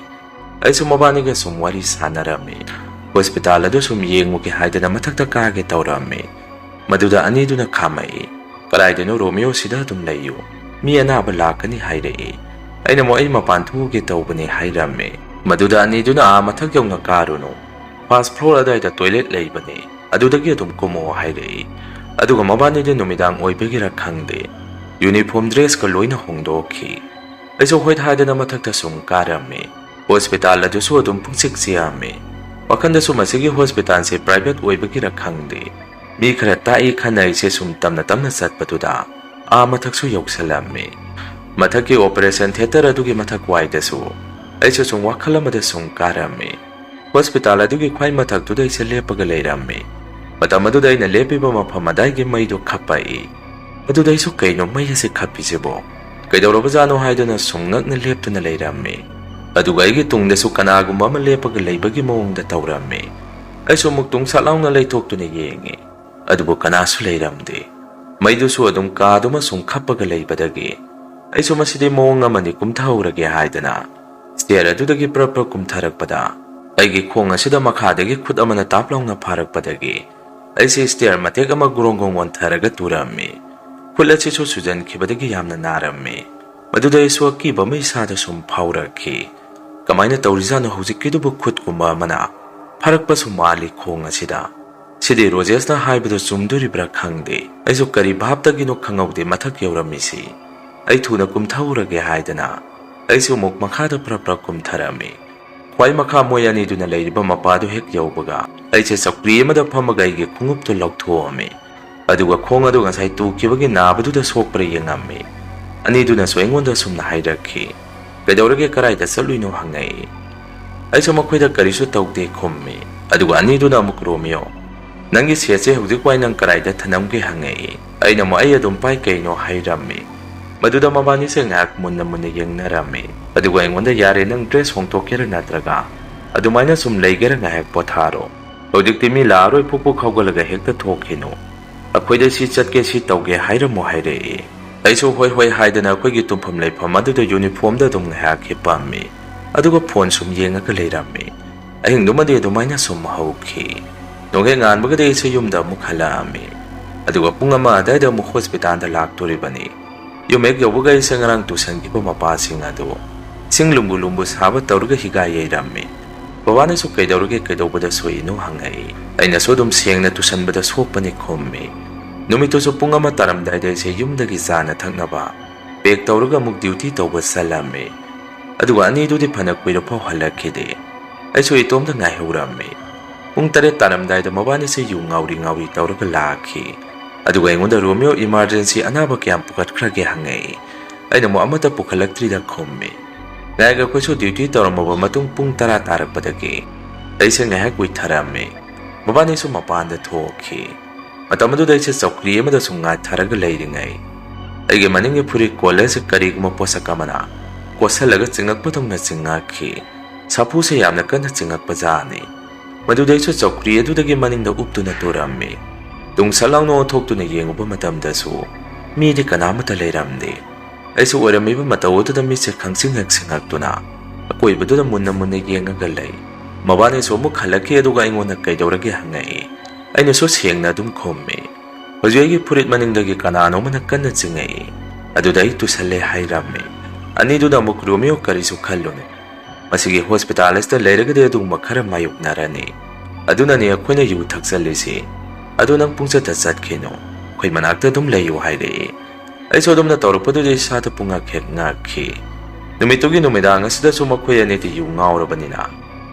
ꯑꯩꯁꯨ ꯃꯕꯥꯅꯤꯒ ꯁꯨꯝ ꯋꯥꯔꯤ ꯁꯥꯟꯅꯔꯝꯃꯤ꯫ ꯍꯣꯁꯄꯤꯇꯥꯜ ꯑꯗꯨ ꯁꯨꯝ ꯌꯦꯡꯉꯨꯒꯦ ꯍꯥꯏꯗꯅ ꯃꯊꯛꯇ ꯀꯥꯒꯦ ꯇꯧꯔꯝꯃꯤ꯫ ꯃꯗꯨꯗ ꯑꯅꯤꯗꯨꯅ ꯈꯥꯝꯃꯛꯏ, "ꯀꯗꯥꯏꯗꯅꯣ ꯔꯣꯃꯤꯌꯣ, ꯁꯤꯗ ꯑꯗꯨꯝ ꯂꯩꯌꯨ꯫ ꯃꯤ ꯑꯅꯥꯕ ꯂꯥꯛꯀꯅꯤ ꯍꯥꯏꯔꯛꯏ꯫ ꯑꯩꯅ ꯑꯃꯨꯛ ꯑꯩ ꯃꯄꯥꯟ ꯊꯣꯛꯎꯒꯦ ꯇꯧꯕꯅꯤ ꯍꯥꯏꯔꯝꯃꯤ꯫ ꯃꯗꯨꯗ ꯑꯅꯤꯗꯨꯅ ꯑꯥ ꯃꯊꯛ ꯌꯧꯅ ꯀꯥꯔꯨꯅꯨ꯫ ꯐꯥꯔꯁ ꯐ꯭ꯂꯣꯔ ꯑꯗꯥꯏꯗ ꯇꯣꯏꯂꯦꯠ ꯂꯩꯕꯅꯤ꯫ ꯑꯗꯨꯗꯒꯤ ꯑꯗꯨꯝ ꯀꯨꯝꯃꯛꯑꯣ" ꯍꯥꯏꯔꯛꯏ꯫ ꯑꯗꯨꯒ ꯃꯕꯥꯅꯤꯗꯤ ꯅꯨꯃꯤꯗꯥꯡ ꯑꯣꯏꯕꯒꯤꯔ ꯈꯪꯗꯦ, ꯌꯨꯅꯤꯐꯣꯔꯝ ꯗ꯭ꯔꯦꯁꯀ ꯂꯣꯏꯅ ꯍꯣꯡꯗꯣꯛꯈꯤ꯫ ꯑꯩꯁꯨ ꯍꯣꯏ ꯍꯥꯏꯗꯅ ꯃꯊꯛꯇ ꯁꯨꯝ ꯀꯥꯔꯝꯃꯤ꯫ ꯍꯣꯁꯄꯤꯇꯥꯜ ꯑꯗꯨꯁꯨ ꯑꯗꯨꯝ ꯄꯨꯡꯆꯤꯛ ꯆꯤꯛꯑꯝꯃꯤ꯫ ꯋꯥꯈꯟꯗꯁꯨ ꯃꯁꯤꯒꯤ ꯍꯣꯁꯄꯤꯇꯥꯜꯁꯦ ꯄ꯭ꯔꯥꯏꯚꯦꯠ ꯑꯣꯏꯕꯒꯤꯔ ꯈꯪꯗꯦ, ꯃꯤ ꯈꯔ ꯇꯥꯛꯏ ꯈꯟꯅ ꯑꯩꯁꯦ ꯁꯨꯝ ꯇꯞꯅ ꯇꯞꯅ ꯆꯠꯄꯗꯨꯗ ꯑꯥ ꯃꯊꯛꯁꯨ ꯌꯧꯁꯜꯂꯝꯃꯤ꯫ ꯃꯊꯛꯀꯤ ꯑꯣꯄꯔꯦꯁꯟ ꯊꯤꯌꯦꯇꯔ ꯑꯗꯨꯒꯤ ꯃꯊꯛ ꯋꯥꯏꯗꯁꯨ ꯑꯩꯁꯨ ꯁꯨꯝ ꯋꯥꯈꯜ ꯑꯃꯗ ꯁꯨꯝ ꯀꯥꯔꯝꯃꯤ꯫ ꯍꯣꯁꯄꯤꯇꯥꯜ ꯑꯗꯨꯒꯤ ꯈ꯭ꯋꯥꯏ ꯃꯊꯛꯇꯨꯗ ꯑꯩꯁꯦ ꯂꯦꯞꯄꯒ ꯂꯩꯔꯝꯃꯤ꯫ ꯃꯇꯝ ꯑꯗꯨꯗ ꯑꯩꯅ ꯂꯦꯞꯄꯤꯕ ꯃꯐꯝ ꯑꯗꯥꯏꯒꯤ ꯃꯩꯗꯨ ꯈꯞꯄꯛꯏ꯫ ꯑꯗꯨꯗ ꯑꯩꯁꯨ "ꯀꯩꯅꯣ ꯃꯩ ꯑꯁꯤ ꯈꯞꯄꯤꯁꯤꯕꯣ? ꯀꯩꯗꯧꯔꯕꯖꯥꯠꯅꯣ?" ꯍꯥꯏꯗꯨꯅ ꯁꯨꯝ ꯉꯛꯅ ꯂꯦꯞꯇꯨꯅ ꯂꯩꯔꯝꯃꯤ꯫ ꯑꯗꯨꯒ ꯑꯩꯒꯤ ꯇꯨꯡꯗꯁꯨ ꯀꯅꯥꯒꯨꯝꯕ ꯑꯃ ꯂꯦꯞꯄꯒ ꯂꯩꯕꯒꯤ ꯃꯑꯣꯡꯗ ꯇꯧꯔꯝꯃꯤ꯫ ꯑꯩꯁꯨ ꯑꯃꯨꯛ ꯇꯨꯡ ꯁꯠ ꯂꯥꯎꯅ ꯂꯩꯊꯣꯛꯇꯨꯅ ꯌꯦꯡꯉꯤ꯫ ꯑꯗꯨꯕꯨ ꯀꯅꯥꯁꯨ ꯂꯩꯔꯝꯗꯦ꯫ ꯃꯩꯗꯨꯁꯨ ꯑꯗꯨꯝ ꯀꯥꯗꯨꯃ ꯁꯨꯝ ꯈꯞꯄꯒ ꯂꯩꯕꯗꯒꯤ ꯑꯩꯁꯨ "ꯃꯁꯤꯗꯤ ꯃꯑꯣꯡ ꯑꯃꯅꯤ, ꯀꯨꯝꯊꯍꯧꯔꯒꯦ" ꯍꯥꯏꯗꯅ ꯁ꯭ꯇꯦꯌꯔ ꯑꯗꯨꯗꯒꯤ ꯄ꯭ꯔꯞ ꯄ꯭ꯔꯞ ꯀꯨꯝꯊꯔꯛꯄꯗ ꯑꯩꯒꯤ ꯈꯣꯡ ꯑꯁꯤꯗ ꯃꯈꯥꯗꯒꯤ ꯈꯨꯠ ꯑꯃꯅ ꯇꯥꯞ ꯂꯥꯎꯅ ꯐꯥꯔꯛꯄꯗꯒꯤ ꯑꯩꯁꯦ ꯁ꯭ꯇꯦꯌꯔ ꯃꯇꯦꯛ ꯑꯃ ꯒ꯭ꯔꯣꯡ ꯒ꯭ꯔꯣꯡ ꯑꯣꯟꯊꯔꯒ ꯇꯨꯔꯝꯃꯤ꯫ ꯈꯨꯠ ꯑꯁꯤꯁꯨ ꯁꯨꯖꯟꯈꯤꯕꯗꯒꯤ ꯌꯥꯝꯅ ꯅꯥꯔꯝꯃꯤ꯫ ꯃꯗꯨꯗ ꯑꯩꯁꯨ ꯑꯀꯤꯕ ꯑꯃ ꯏꯁꯥꯗ ꯁꯨꯝ ꯐꯥꯎꯔꯛꯈꯤ꯫ ꯀꯃꯥꯏꯅ ꯇꯧꯔꯤꯖꯥꯠꯅꯣ ꯍꯧꯖꯤꯛꯀꯤꯗꯨꯕꯨ? ꯈꯨꯠꯀꯨꯝꯕ ꯑꯃꯅ ꯐꯥꯔꯛꯄꯁꯨ ꯃꯥꯜꯂꯤ ꯈꯣꯡ ꯑꯁꯤꯗ꯫ ꯁꯤꯗꯤ ꯔꯣꯖꯦꯁꯅ ꯍꯥꯏꯕꯗꯨ ꯆꯨꯝꯗꯣꯔꯤꯕ꯭ꯔꯥ ꯈꯪꯗꯦ꯫ ꯑꯩꯁꯨ ꯀꯔꯤ ꯚꯥꯞꯇꯒꯤꯅꯣ ꯈꯪꯍꯧꯗꯦ ꯃꯊꯛ ꯌꯧꯔꯝꯃꯤꯁꯤ꯫ ꯑꯩ ꯊꯨꯅ ꯀꯨꯝꯊꯍꯧꯔꯒꯦ ꯍꯥꯏꯗꯅ ꯑꯩꯁꯨ ꯑꯃꯨꯛ ꯃꯈꯥꯗ ꯄ꯭ꯔꯞ ꯄ꯭ꯔꯞ ꯀꯨꯝꯊꯔꯝꯃꯤ꯫ ꯈ꯭ꯋꯥꯏ ꯃꯈꯥ ꯃꯣꯏ ꯑꯅꯤꯗꯨꯅ ꯂꯩꯔꯤꯕ ꯃꯄꯥꯗꯨ ꯍꯦꯛ ꯌꯧꯕꯒ, ꯑꯩꯁꯦ ꯆꯧꯀ꯭ꯔꯤ ꯑꯃꯗ ꯐꯝꯃꯒ ꯑꯩꯒꯤ ꯈꯣꯡꯎꯞꯇꯨ ꯂꯧꯊꯣꯛꯑꯝꯃꯤ꯫ ꯑꯗꯨꯒ ꯈꯣꯡ ꯑꯗꯨ ꯉꯁꯥꯏ ꯇꯨꯈꯤꯕꯒꯤ ꯅꯥꯕꯗꯨꯗ ꯁꯣꯛꯄ꯭ꯔꯥ ꯌꯦꯡꯉꯝꯃꯤ꯫ ꯑꯅꯤꯗꯨꯅꯁꯨ ꯑꯩꯉꯣꯟꯗ ꯁꯨꯝꯅ ꯍꯥꯏꯔꯛꯈꯤ, "ꯀꯩꯗꯧꯔꯒꯦ, ꯀꯔꯥꯏꯗ ꯆꯠꯂꯨꯏꯅꯣ?" ꯍꯪꯉꯛꯏ꯫ ꯑꯩꯁꯨ ꯃꯈꯣꯏꯗ ꯀꯔꯤꯁꯨ ꯇꯧꯗꯦ ꯈꯨꯝꯃꯤ꯫ ꯑꯗꯨꯒ ꯑꯅꯤꯗꯨꯅ ꯑꯃꯨꯛ, "ꯔꯣꯃꯤꯌꯣ, ꯅꯪꯒꯤ ꯁꯦꯠꯁꯦ ꯍꯧꯖꯤꯛ ꯋꯥꯏ ꯅꯪ ꯀꯔꯥꯏꯗ ꯊꯅꯝꯒꯦ?" ꯍꯪꯉꯛꯏ꯫ ꯑꯩꯅ ꯑꯃꯨꯛ, "ꯑꯩ ꯑꯗꯨꯝ ꯄꯥꯏ, ꯀꯩꯅꯣ?" ꯍꯥꯏꯔꯝꯃꯤ꯫ ꯃꯗꯨꯗ ꯃꯕꯥꯅꯤꯁꯦ ꯉꯥꯏꯍꯥꯛ ꯃꯨꯟꯅ ꯃꯨꯟꯅ ꯌꯦꯡꯅꯔꯝꯃꯤ꯫ ꯑꯗꯨꯒ ꯑꯩꯉꯣꯟꯗ, "ꯌꯥꯔꯦ, ꯅꯪ ꯗ꯭ꯔꯦꯁ ꯍꯣꯡꯗꯣꯛꯀꯦꯔꯥ ꯅꯠꯇ꯭ꯔꯒ ꯑꯗꯨꯃꯥꯏꯅ ꯁꯨꯝ ꯂꯩꯒꯦꯔꯥ, ꯉꯥꯏꯍꯥꯛ ꯄꯣꯊꯥꯔꯣ꯫ ꯍꯧꯖꯤꯛꯇꯤ ꯃꯤ ꯂꯥꯛꯑꯔꯣꯏ, ꯄꯨꯛ ꯄꯨꯛ ꯍꯧꯒꯠꯂꯒ ꯍꯦꯛꯇ ꯊꯣꯛꯈꯤꯅꯨ꯫ ꯑꯩꯈꯣꯏꯗ ꯁꯤ ꯆꯠꯀꯦ, ꯁꯤ ꯇꯧꯒꯦ ꯍꯥꯏꯔꯝꯃꯣ" ꯍꯥꯏꯔꯛꯏ꯫ ꯑꯩꯁꯨ ꯍꯣꯏ ꯍꯣꯏ ꯍꯥꯏꯗꯅ ꯑꯩꯈꯣꯏꯒꯤ ꯇꯨꯝꯐꯝ ꯂꯩꯐꯝ ꯑꯗꯨꯗ ꯌꯨꯅꯤꯐꯣꯔꯝꯗ ꯑꯗꯨꯝ ꯉꯥꯏꯍꯥꯛ ꯍꯤꯞꯄꯝꯃꯤ꯫ ꯑꯗꯨꯒ ꯐꯣꯟ ꯁꯨꯝ ꯌꯦꯡꯉꯒ ꯂꯩꯔꯝꯃꯤ꯫ ꯑꯍꯤꯡꯗꯨꯃꯗꯤ ꯑꯗꯨꯃꯥꯏꯅ ꯁꯨꯝ ꯍꯧꯈꯤ꯫ ꯅꯣꯡꯍꯦꯛ ꯉꯥꯟꯕꯒꯗꯤ ꯑꯩꯁꯦ ꯌꯨꯝꯗ ꯑꯃꯨꯛ ꯍꯜꯂꯛꯑꯝꯃꯤ꯫ ꯑꯗꯨꯒ ꯄꯨꯡ ꯑꯃ ꯑꯗꯨꯋꯥꯏꯗ ꯑꯃꯨꯛ ꯍꯣꯁꯄꯤꯇꯥꯜꯗ ꯂꯥꯛꯇꯣꯔꯤꯕꯅꯤ꯫ ꯌꯨꯝ ꯍꯦꯛ ꯌꯧꯕꯒ ꯑꯩꯁꯦ ꯉꯔꯥꯡ ꯇꯨꯁꯟꯈꯤꯕ ꯃꯄꯥꯁꯤꯡ ꯑꯗꯨ ꯏꯁꯤꯡ ꯂꯨꯝꯕꯨ ꯂꯨꯝꯕꯨ ꯁꯥꯕ ꯇꯧꯔꯒ ꯍꯤꯒꯥꯏ ꯌꯩꯔꯝꯃꯤ꯫ ꯕꯕꯥꯅꯁꯨ "ꯀꯩꯗꯧꯔꯒꯦ, ꯀꯩꯗꯧꯕꯗ ꯁꯣꯛꯏꯅꯣ?" ꯍꯪꯉꯛꯏ꯫ ꯑꯩꯅꯁꯨ ꯑꯗꯨꯝ ꯁꯦꯡꯅ ꯇꯨꯁꯟꯕꯗ ꯁꯣꯛꯄꯅꯤ ꯈꯨꯝꯃꯤ꯫ ꯅꯨꯃꯤꯠꯇꯨꯁꯨ ꯄꯨꯡ ꯑꯃ ꯇꯥꯔꯝꯗꯥꯏꯗ ꯑꯩꯁꯦ ꯌꯨꯝꯗꯒꯤ ꯆꯥꯅ ꯊꯛꯅꯕ ꯄꯦꯛ ꯇꯧꯔꯒ ꯑꯃꯨꯛ ꯗ꯭ꯌꯨꯇꯤ ꯇꯧꯕ ꯆꯠꯂꯝꯃꯤ꯫ ꯑꯗꯨꯒ ꯑꯅꯤꯗꯨꯗꯤ ꯐꯅ ꯀꯨꯏꯔꯐꯥꯎ ꯍꯜꯂꯛꯈꯤꯗꯦ꯫ ꯑꯩꯁꯨ ꯏꯇꯣꯝꯇ ꯉꯥꯏꯍꯧꯔꯝꯃꯤ꯫ ꯄꯨꯡ ꯇꯔꯦꯠ ꯇꯥꯔꯝꯗꯥꯏꯗ ꯃꯕꯥꯅꯤꯁꯦ ꯌꯨ ꯉꯥꯎꯔꯤ ꯉꯥꯎꯔꯤ ꯇꯧꯔꯒ ꯂꯥꯛꯈꯤ꯫ ꯑꯗꯨꯒ ꯑꯩꯉꯣꯟꯗ, "ꯔꯣꯃꯤꯌꯣ, ꯏꯃꯥꯔꯖꯦꯟꯁꯤ ꯑꯅꯥꯕ ꯀꯌꯥꯝ ꯄꯨꯈꯠꯈ꯭ꯔꯒꯦ?" ꯍꯪꯉꯛꯏ꯫ ꯑꯩꯅ ꯑꯃꯨꯛ, "ꯑꯃꯠꯇ ꯄꯨꯈꯠꯂꯛꯇ꯭ꯔꯤꯗ" ꯈꯨꯝꯃꯤ꯫ ꯉꯥꯏꯒ ꯑꯩꯈꯣꯏꯁꯨ ꯗ꯭ꯌꯨꯇꯤ ꯇꯧꯔꯝꯃꯕ ꯃꯇꯨꯡ ꯄꯨꯡ ꯇꯔꯥ ꯇꯥꯔꯛꯄꯗꯒꯤ ꯑꯩꯁꯦ ꯉꯥꯏꯍꯥꯛ ꯎꯏꯊꯔꯝꯃꯤ꯫ ꯃꯕꯥꯅꯤꯁꯨ ꯃꯄꯥꯟꯗ ꯊꯣꯛꯈꯤ꯫ ꯃꯇꯝ ꯑꯗꯨꯗ ꯑꯩꯁꯦ ꯆꯧꯀ꯭ꯔꯤ ꯑꯃꯗ ꯁꯨꯝ ꯉꯥꯊꯔꯒ ꯂꯩꯔꯤꯉꯩ, ꯑꯩꯒꯤ ꯃꯅꯤꯡꯒꯤ ꯐꯨꯔꯤꯠ ꯀꯣꯂꯔꯁꯦ ꯀꯔꯤꯒꯨꯝꯕ ꯄꯣꯠꯁꯛ ꯑꯃꯅ ꯀꯣꯠꯁꯜꯂꯒ ꯆꯤꯡꯉꯛꯄꯗꯧꯅ ꯆꯤꯡꯉꯛꯈꯤ꯫ ꯁꯥꯐꯨꯁꯦ ꯌꯥꯝꯅ ꯀꯟꯅ ꯆꯤꯡꯉꯛꯄ ꯖꯥꯠꯅꯤ꯫ ꯃꯗꯨꯗꯩꯁꯨ ꯆꯧꯀ꯭ꯔꯤ ꯑꯗꯨꯗꯒꯤ ꯃꯅꯤꯡꯗ ꯎꯞꯇꯨꯅ ꯇꯨꯔꯝꯃꯤ꯫ ꯇꯨꯡ ꯁꯠ ꯂꯥꯎꯅ ꯑꯣꯟꯊꯣꯛꯇꯨꯅ ꯌꯦꯡꯉꯨꯕ ꯃꯇꯝꯗꯁꯨ ꯃꯤꯗꯤ ꯀꯅꯥꯃꯠꯇ ꯂꯩꯔꯝꯗꯦ꯫ ꯑꯩꯁꯨ ꯑꯣꯏꯔꯝꯃꯤꯕ ꯃꯇꯧ ꯑꯗꯨꯗ ꯃꯤꯠꯁꯦ ꯈꯪꯁꯤꯡ ꯍꯦꯛ ꯁꯤꯡꯉꯛꯇꯨꯅ ꯑꯀꯣꯏꯕꯗꯨꯗ ꯃꯨꯟꯅ ꯃꯨꯟꯅ ꯌꯦꯡꯉꯒ ꯂꯩ꯫ ꯃꯕꯥꯅꯤꯁꯨ ꯑꯃꯨꯛ ꯍꯜꯂꯛꯈꯤ, ꯑꯗꯨꯒ ꯑꯩꯉꯣꯟꯗ "ꯀꯩꯗꯧꯔꯒꯦ?" ꯍꯪꯉꯛꯏ꯫ ꯑꯩꯅꯁꯨ ꯁꯦꯡꯅ ꯑꯗꯨꯝ ꯈꯨꯝꯃꯤ꯫ ꯍꯧꯖꯤꯛ ꯑꯩꯒꯤ ꯐꯨꯔꯤꯠ ꯃꯅꯤꯡꯗꯒꯤ ꯀꯅꯥꯅꯣꯃꯅ ꯀꯟꯅ ꯆꯤꯡꯉꯛꯏ꯫ ꯑꯗꯨꯗ ꯑꯩ ꯇꯨꯁꯜꯂꯦ ꯍꯥꯏꯔꯝꯃꯤ꯫ ꯑꯅꯤꯗꯨꯅ ꯑꯃꯨꯛ, "ꯔꯣꯃꯤꯌꯣ, ꯀꯔꯤꯁꯨ ꯈꯜꯂꯨꯅꯨ꯫ ꯃꯁꯤꯒꯤ ꯍꯣꯁꯄꯤꯇꯥꯜ ꯑꯁꯤꯗ ꯂꯩꯔꯒꯗꯤ ꯑꯗꯨꯒꯨꯝꯕ ꯈꯔ ꯃꯥꯌꯣꯛꯅꯔꯅꯤ꯫ ꯑꯗꯨꯅꯅꯤ ꯑꯩꯈꯣꯏꯅ ꯌꯨ ꯊꯛꯆꯜꯂꯤꯁꯤ꯫ ꯑꯗꯨ ꯅꯪ ꯄꯨꯡꯆꯠꯇ ꯆꯠꯈꯤꯅꯨ꯫ ꯑꯩꯈꯣꯏ ꯃꯅꯥꯛꯇ ꯑꯗꯨꯝ ꯂꯩꯌꯨ" ꯍꯥꯏꯔꯛꯏ꯫ ꯑꯩꯁꯨ ꯑꯗꯨꯝꯅ ꯇꯧꯔꯛꯄꯗꯨꯗ ꯏꯁꯥꯗ ꯄꯨꯡꯉꯛ ꯍꯦꯛ ꯉꯛꯈꯤ꯫ ꯅꯨꯃꯤꯠꯇꯨꯒꯤ ꯅꯨꯃꯤꯗꯥꯡ ꯑꯁꯤꯗꯁꯨ ꯃꯈꯣꯏ ꯑꯅꯤꯗꯤ ꯌꯨ ꯉꯥꯎꯔꯕꯅꯤꯅ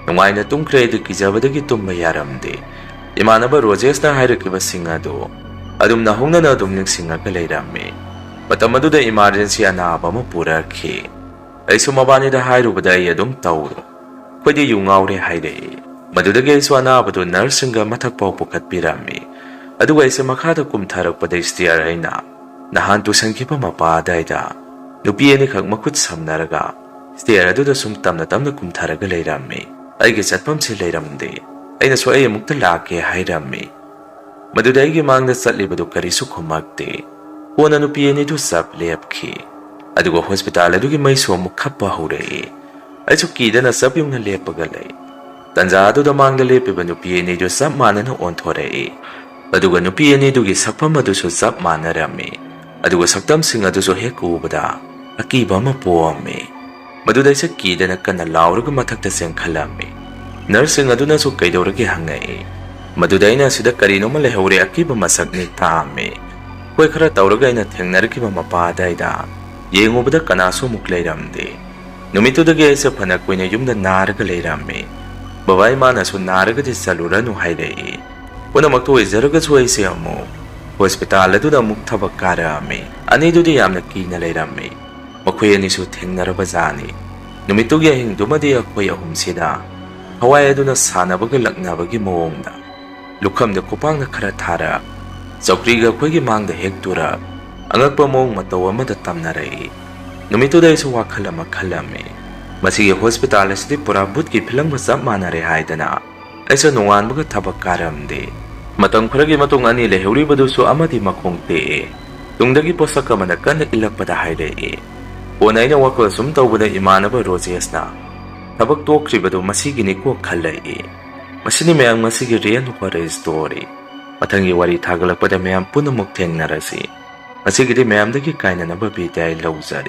ꯅꯨꯡꯉꯥꯏꯅ ꯇꯨꯝꯈ꯭ꯔꯦ꯫ ꯑꯩꯗꯤ ꯀꯤꯖꯕꯗꯒꯤ ꯇꯨꯝꯕ ꯌꯥꯔꯝꯗꯦ꯫ ꯏꯃꯥꯟꯅꯕ ꯔꯣꯖꯦꯁꯅ ꯍꯥꯏꯔꯛꯈꯤꯕꯁꯤꯡ ꯑꯗꯨ ꯑꯗꯨꯝꯅ ꯍꯧꯅꯅ ꯑꯗꯨꯝ ꯅꯤꯡꯁꯤꯡꯉꯒ ꯂꯩꯔꯝꯃꯤ꯫ ꯃꯇꯝ ꯑꯗꯨꯗ ꯏꯃꯥꯔꯖꯦꯟꯁꯤ ꯑꯅꯥꯕ ꯑꯃ ꯄꯨꯔꯛꯈꯤ꯫ ꯑꯩꯁꯨ ꯃꯕꯥꯅꯤꯗ ꯍꯥꯏꯔꯨꯕꯗ ꯑꯩ ꯑꯗꯨꯝ ꯇꯧꯔꯣ, ꯑꯩꯈꯣꯏꯗꯤ ꯌꯨ ꯉꯥꯎꯔꯦ ꯍꯥꯏꯔꯛꯏ꯫ ꯃꯗꯨꯗꯒꯤ ꯑꯩꯁꯨ ꯑꯅꯥꯕꯗꯨ ꯅꯔꯁꯁꯤꯡꯒ ꯃꯊꯛ ꯐꯥꯎ ꯄꯨꯈꯠꯄꯤꯔꯝꯃꯤ꯫ ꯑꯗꯨꯒ ꯑꯩꯁꯦ ꯃꯈꯥꯗ ꯀꯨꯝꯊꯔꯛꯄꯗ ꯁ꯭ꯇꯦꯌꯔ ꯑꯩꯅ ꯅꯍꯥꯟ ꯇꯨꯁꯟꯈꯤꯕ ꯃꯄꯥ ꯑꯗꯥꯏꯗ ꯅꯨꯄꯤ ꯑꯅꯤꯈꯛ ꯃꯈꯨꯠ ꯁꯝꯅꯔꯒ ꯁ꯭ꯇꯦꯌꯔ ꯑꯗꯨꯗ ꯁꯨꯝ ꯇꯞꯅ ꯇꯞꯅ ꯀꯨꯝꯊꯔꯒ ꯂꯩꯔꯝꯃꯤ꯫ ꯑꯩꯒꯤ ꯆꯠꯐꯝꯁꯤ ꯂꯩꯔꯝꯗꯦ꯫ ꯑꯩꯅꯁꯨ "ꯑꯩ ꯑꯃꯨꯛꯇ ꯂꯥꯛꯀꯦ" ꯍꯥꯏꯔꯝꯃꯤ꯫ ꯃꯗꯨꯗ ꯑꯩꯒꯤ ꯃꯥꯡꯗ ꯆꯠꯂꯤꯕꯗꯨ ꯀꯔꯤꯁꯨ ꯈꯨꯝꯃꯛꯇꯦ꯫ ꯀꯣꯟꯅ ꯅꯨꯄꯤ ꯑꯅꯤꯗꯨ ꯆꯞ ꯂꯦꯞꯈꯤ꯫ ꯑꯗꯨꯒ ꯍꯣꯁꯄꯤꯇꯥꯜ ꯑꯗꯨꯒꯤ ꯃꯩꯁꯨ ꯑꯃꯨꯛ ꯈꯞꯄ ꯍꯧꯔꯛꯏ꯫ ꯑꯩꯁꯨ ꯀꯤꯗꯅ ꯆꯞ ꯌꯨꯡꯅ ꯂꯦꯞꯄꯒ ꯂꯩ꯫ ꯇꯟꯖꯥ ꯑꯗꯨꯗ ꯃꯥꯡꯗ ꯂꯦꯞꯄꯤꯕ ꯅꯨꯄꯤ ꯑꯅꯤꯗꯨ ꯆꯞ ꯃꯥꯟꯅꯅ ꯑꯣꯟꯊꯣꯔꯛꯏ꯫ ꯑꯗꯨꯒ ꯅꯨꯄꯤ ꯑꯅꯤꯗꯨꯒꯤ ꯁꯛꯐꯝ ꯑꯗꯨꯁꯨ ꯆꯞ ꯃꯥꯟꯅꯔꯝꯃꯤ꯫ ꯑꯗꯨꯒ ꯁꯛꯇꯝꯁꯤꯡ ꯑꯗꯨꯁꯨ ꯍꯦꯛ ꯎꯕꯗ ꯑꯀꯤꯕ ꯑꯃ ꯄꯣꯛꯑꯝꯃꯤ꯫ ꯃꯗꯨꯗ ꯑꯩꯁꯦ ꯀꯤꯗꯅ ꯀꯟꯅ ꯂꯥꯎꯔꯒ ꯃꯊꯛꯇ ꯆꯦꯟꯈꯠꯂꯝꯃꯤ꯫ ꯅꯔꯁꯁꯤꯡ ꯑꯗꯨꯅꯁꯨ "ꯀꯩꯗꯧꯔꯒꯦ?" ꯍꯪꯉꯛꯏ꯫ ꯃꯗꯨꯗ ꯑꯩꯅ "ꯑꯁꯤꯗ ꯀꯔꯤꯅꯣꯃ ꯂꯩꯍꯧꯔꯦ, ꯑꯀꯤꯕ ꯃꯁꯛꯅꯤ" ꯇꯥꯛꯑꯝꯃꯤ꯫ ꯑꯩꯈꯣꯏ ꯈꯔ ꯇꯧꯔꯒ ꯑꯩꯅ ꯊꯦꯡꯅꯔꯛꯈꯤꯕ ꯃꯄꯥ ꯑꯗꯥꯏꯗ ꯌꯦꯡꯉꯨꯕꯗ ꯀꯅꯥꯁꯨ ꯑꯃꯨꯛ ꯂꯩꯔꯝꯗꯦ꯫ ꯅꯨꯃꯤꯠꯇꯨꯗꯒꯤ ꯑꯩꯁꯦ ꯐꯅ ꯀꯨꯏꯅ ꯌꯨꯝꯗ ꯅꯥꯔꯒ ꯂꯩꯔꯝꯃꯤ꯫ ꯕꯕꯥ ꯏꯃꯥꯅꯁꯨ "ꯅꯥꯔꯒꯗꯤ ꯆꯠꯂꯨꯔꯅꯨ" ꯍꯥꯏꯔꯛꯏ꯫ ꯄꯨꯝꯅꯃꯛꯇ ꯑꯣꯏꯖꯔꯒꯁꯨ ꯑꯩꯁꯦ ꯑꯃꯨꯛ ꯍꯣꯁꯄꯤꯇꯥꯜ ꯑꯗꯨꯗ ꯑꯃꯨꯛ ꯊꯕꯛ ꯀꯥꯔꯛꯑꯝꯃꯤ꯫ ꯑꯅꯤꯗꯨꯗꯤ ꯌꯥꯝꯅ ꯀꯤꯅ ꯂꯩꯔꯝꯃꯤ꯫ ꯃꯈꯣꯏ ꯑꯅꯤꯁꯨ ꯊꯦꯡꯅꯔꯕ ꯖꯥꯠꯅꯤ꯫ ꯅꯨꯃꯤꯠꯇꯨꯒꯤ ꯑꯍꯤꯡꯗꯨꯃꯗꯤ ꯑꯩꯈꯣꯏ ꯑꯍꯨꯝꯁꯤꯗ ꯊꯋꯥꯏ ꯑꯗꯨꯅ ꯁꯥꯟꯅꯕꯒ ꯂꯛꯅꯕꯒꯤ ꯃꯑꯣꯡꯗ ꯂꯨꯈꯝꯗ ꯈꯨꯄꯥꯡꯅ ꯈꯔ ꯊꯥꯔꯛ, ꯆꯧꯀ꯭ꯔꯤꯒ ꯑꯩꯈꯣꯏꯒꯤ ꯃꯥꯡꯗ ꯍꯦꯛ ꯇꯨꯔꯛ, ꯑꯉꯛꯄ ꯃꯑꯣꯡ ꯃꯇꯧ ꯑꯃꯗ ꯇꯝꯅꯔꯛꯏ꯫ ꯅꯨꯃꯤꯠꯇꯨꯗ ꯑꯩꯁꯨ ꯋꯥꯈꯜ ꯑꯃ ꯈꯜꯂꯝꯃꯤ꯫ "ꯃꯁꯤꯒꯤ ꯍꯣꯁꯄꯤꯇꯥꯜ ꯑꯁꯤꯗꯤ ꯄꯨꯔꯥ ꯚꯨꯠꯀꯤ ꯐꯤꯂꯝꯒ ꯆꯞ ꯃꯥꯟꯅꯔꯦ" ꯍꯥꯏꯗꯅ ꯑꯩꯁꯨ ꯅꯣꯡꯉꯥꯟꯕꯒ ꯊꯕꯛ ꯀꯥꯔꯝꯗꯦ꯫ ꯃꯇꯝ ꯈꯔꯒꯤ ꯃꯇꯨꯡ ꯑꯅꯤ ꯂꯩꯍꯧꯔꯤꯕꯗꯨꯁꯨ ꯑꯃꯗꯤ ꯃꯈꯣꯡ ꯇꯦꯛꯑꯦ꯫ ꯇꯨꯡꯗꯒꯤ ꯄꯣꯠꯁꯛ ꯑꯃꯅ ꯀꯟꯅ ꯏꯜꯂꯛꯄꯗ ꯍꯥꯏꯔꯛꯏ꯫ ꯀꯣꯟꯅ ꯑꯩꯅ ꯋꯥꯈꯜ ꯁꯨꯝ ꯇꯧꯕꯗ ꯏꯃꯥꯟꯅꯕ ꯔꯣꯖꯦꯁꯅ "ꯊꯕꯛ ꯇꯣꯛꯈ꯭ꯔꯤꯕꯗꯨ ꯃꯁꯤꯒꯤꯅꯤꯀꯣ" ꯈꯜꯂꯛꯏ꯫ ꯃꯁꯤꯅꯤ ꯃꯌꯥꯝ ꯉꯁꯤꯒꯤ ꯔꯤꯌꯦꯜ ꯍꯣꯔꯔ ꯁ꯭ꯇꯣꯔꯤ꯫ ꯃꯊꯪꯒꯤ ꯋꯥꯔꯤ ꯊꯥꯒꯠꯂꯛꯄꯗ ꯃꯌꯥꯝ ꯄꯨꯝꯅꯃꯛ ꯊꯦꯡꯅꯔꯁꯤ꯫ ꯉꯁꯤꯒꯤꯗꯤ ꯃꯌꯥꯝꯗꯒꯤ ꯀꯥꯏꯅꯅꯕ ꯕꯤꯗꯥꯏ ꯂꯧꯖꯔꯦ꯫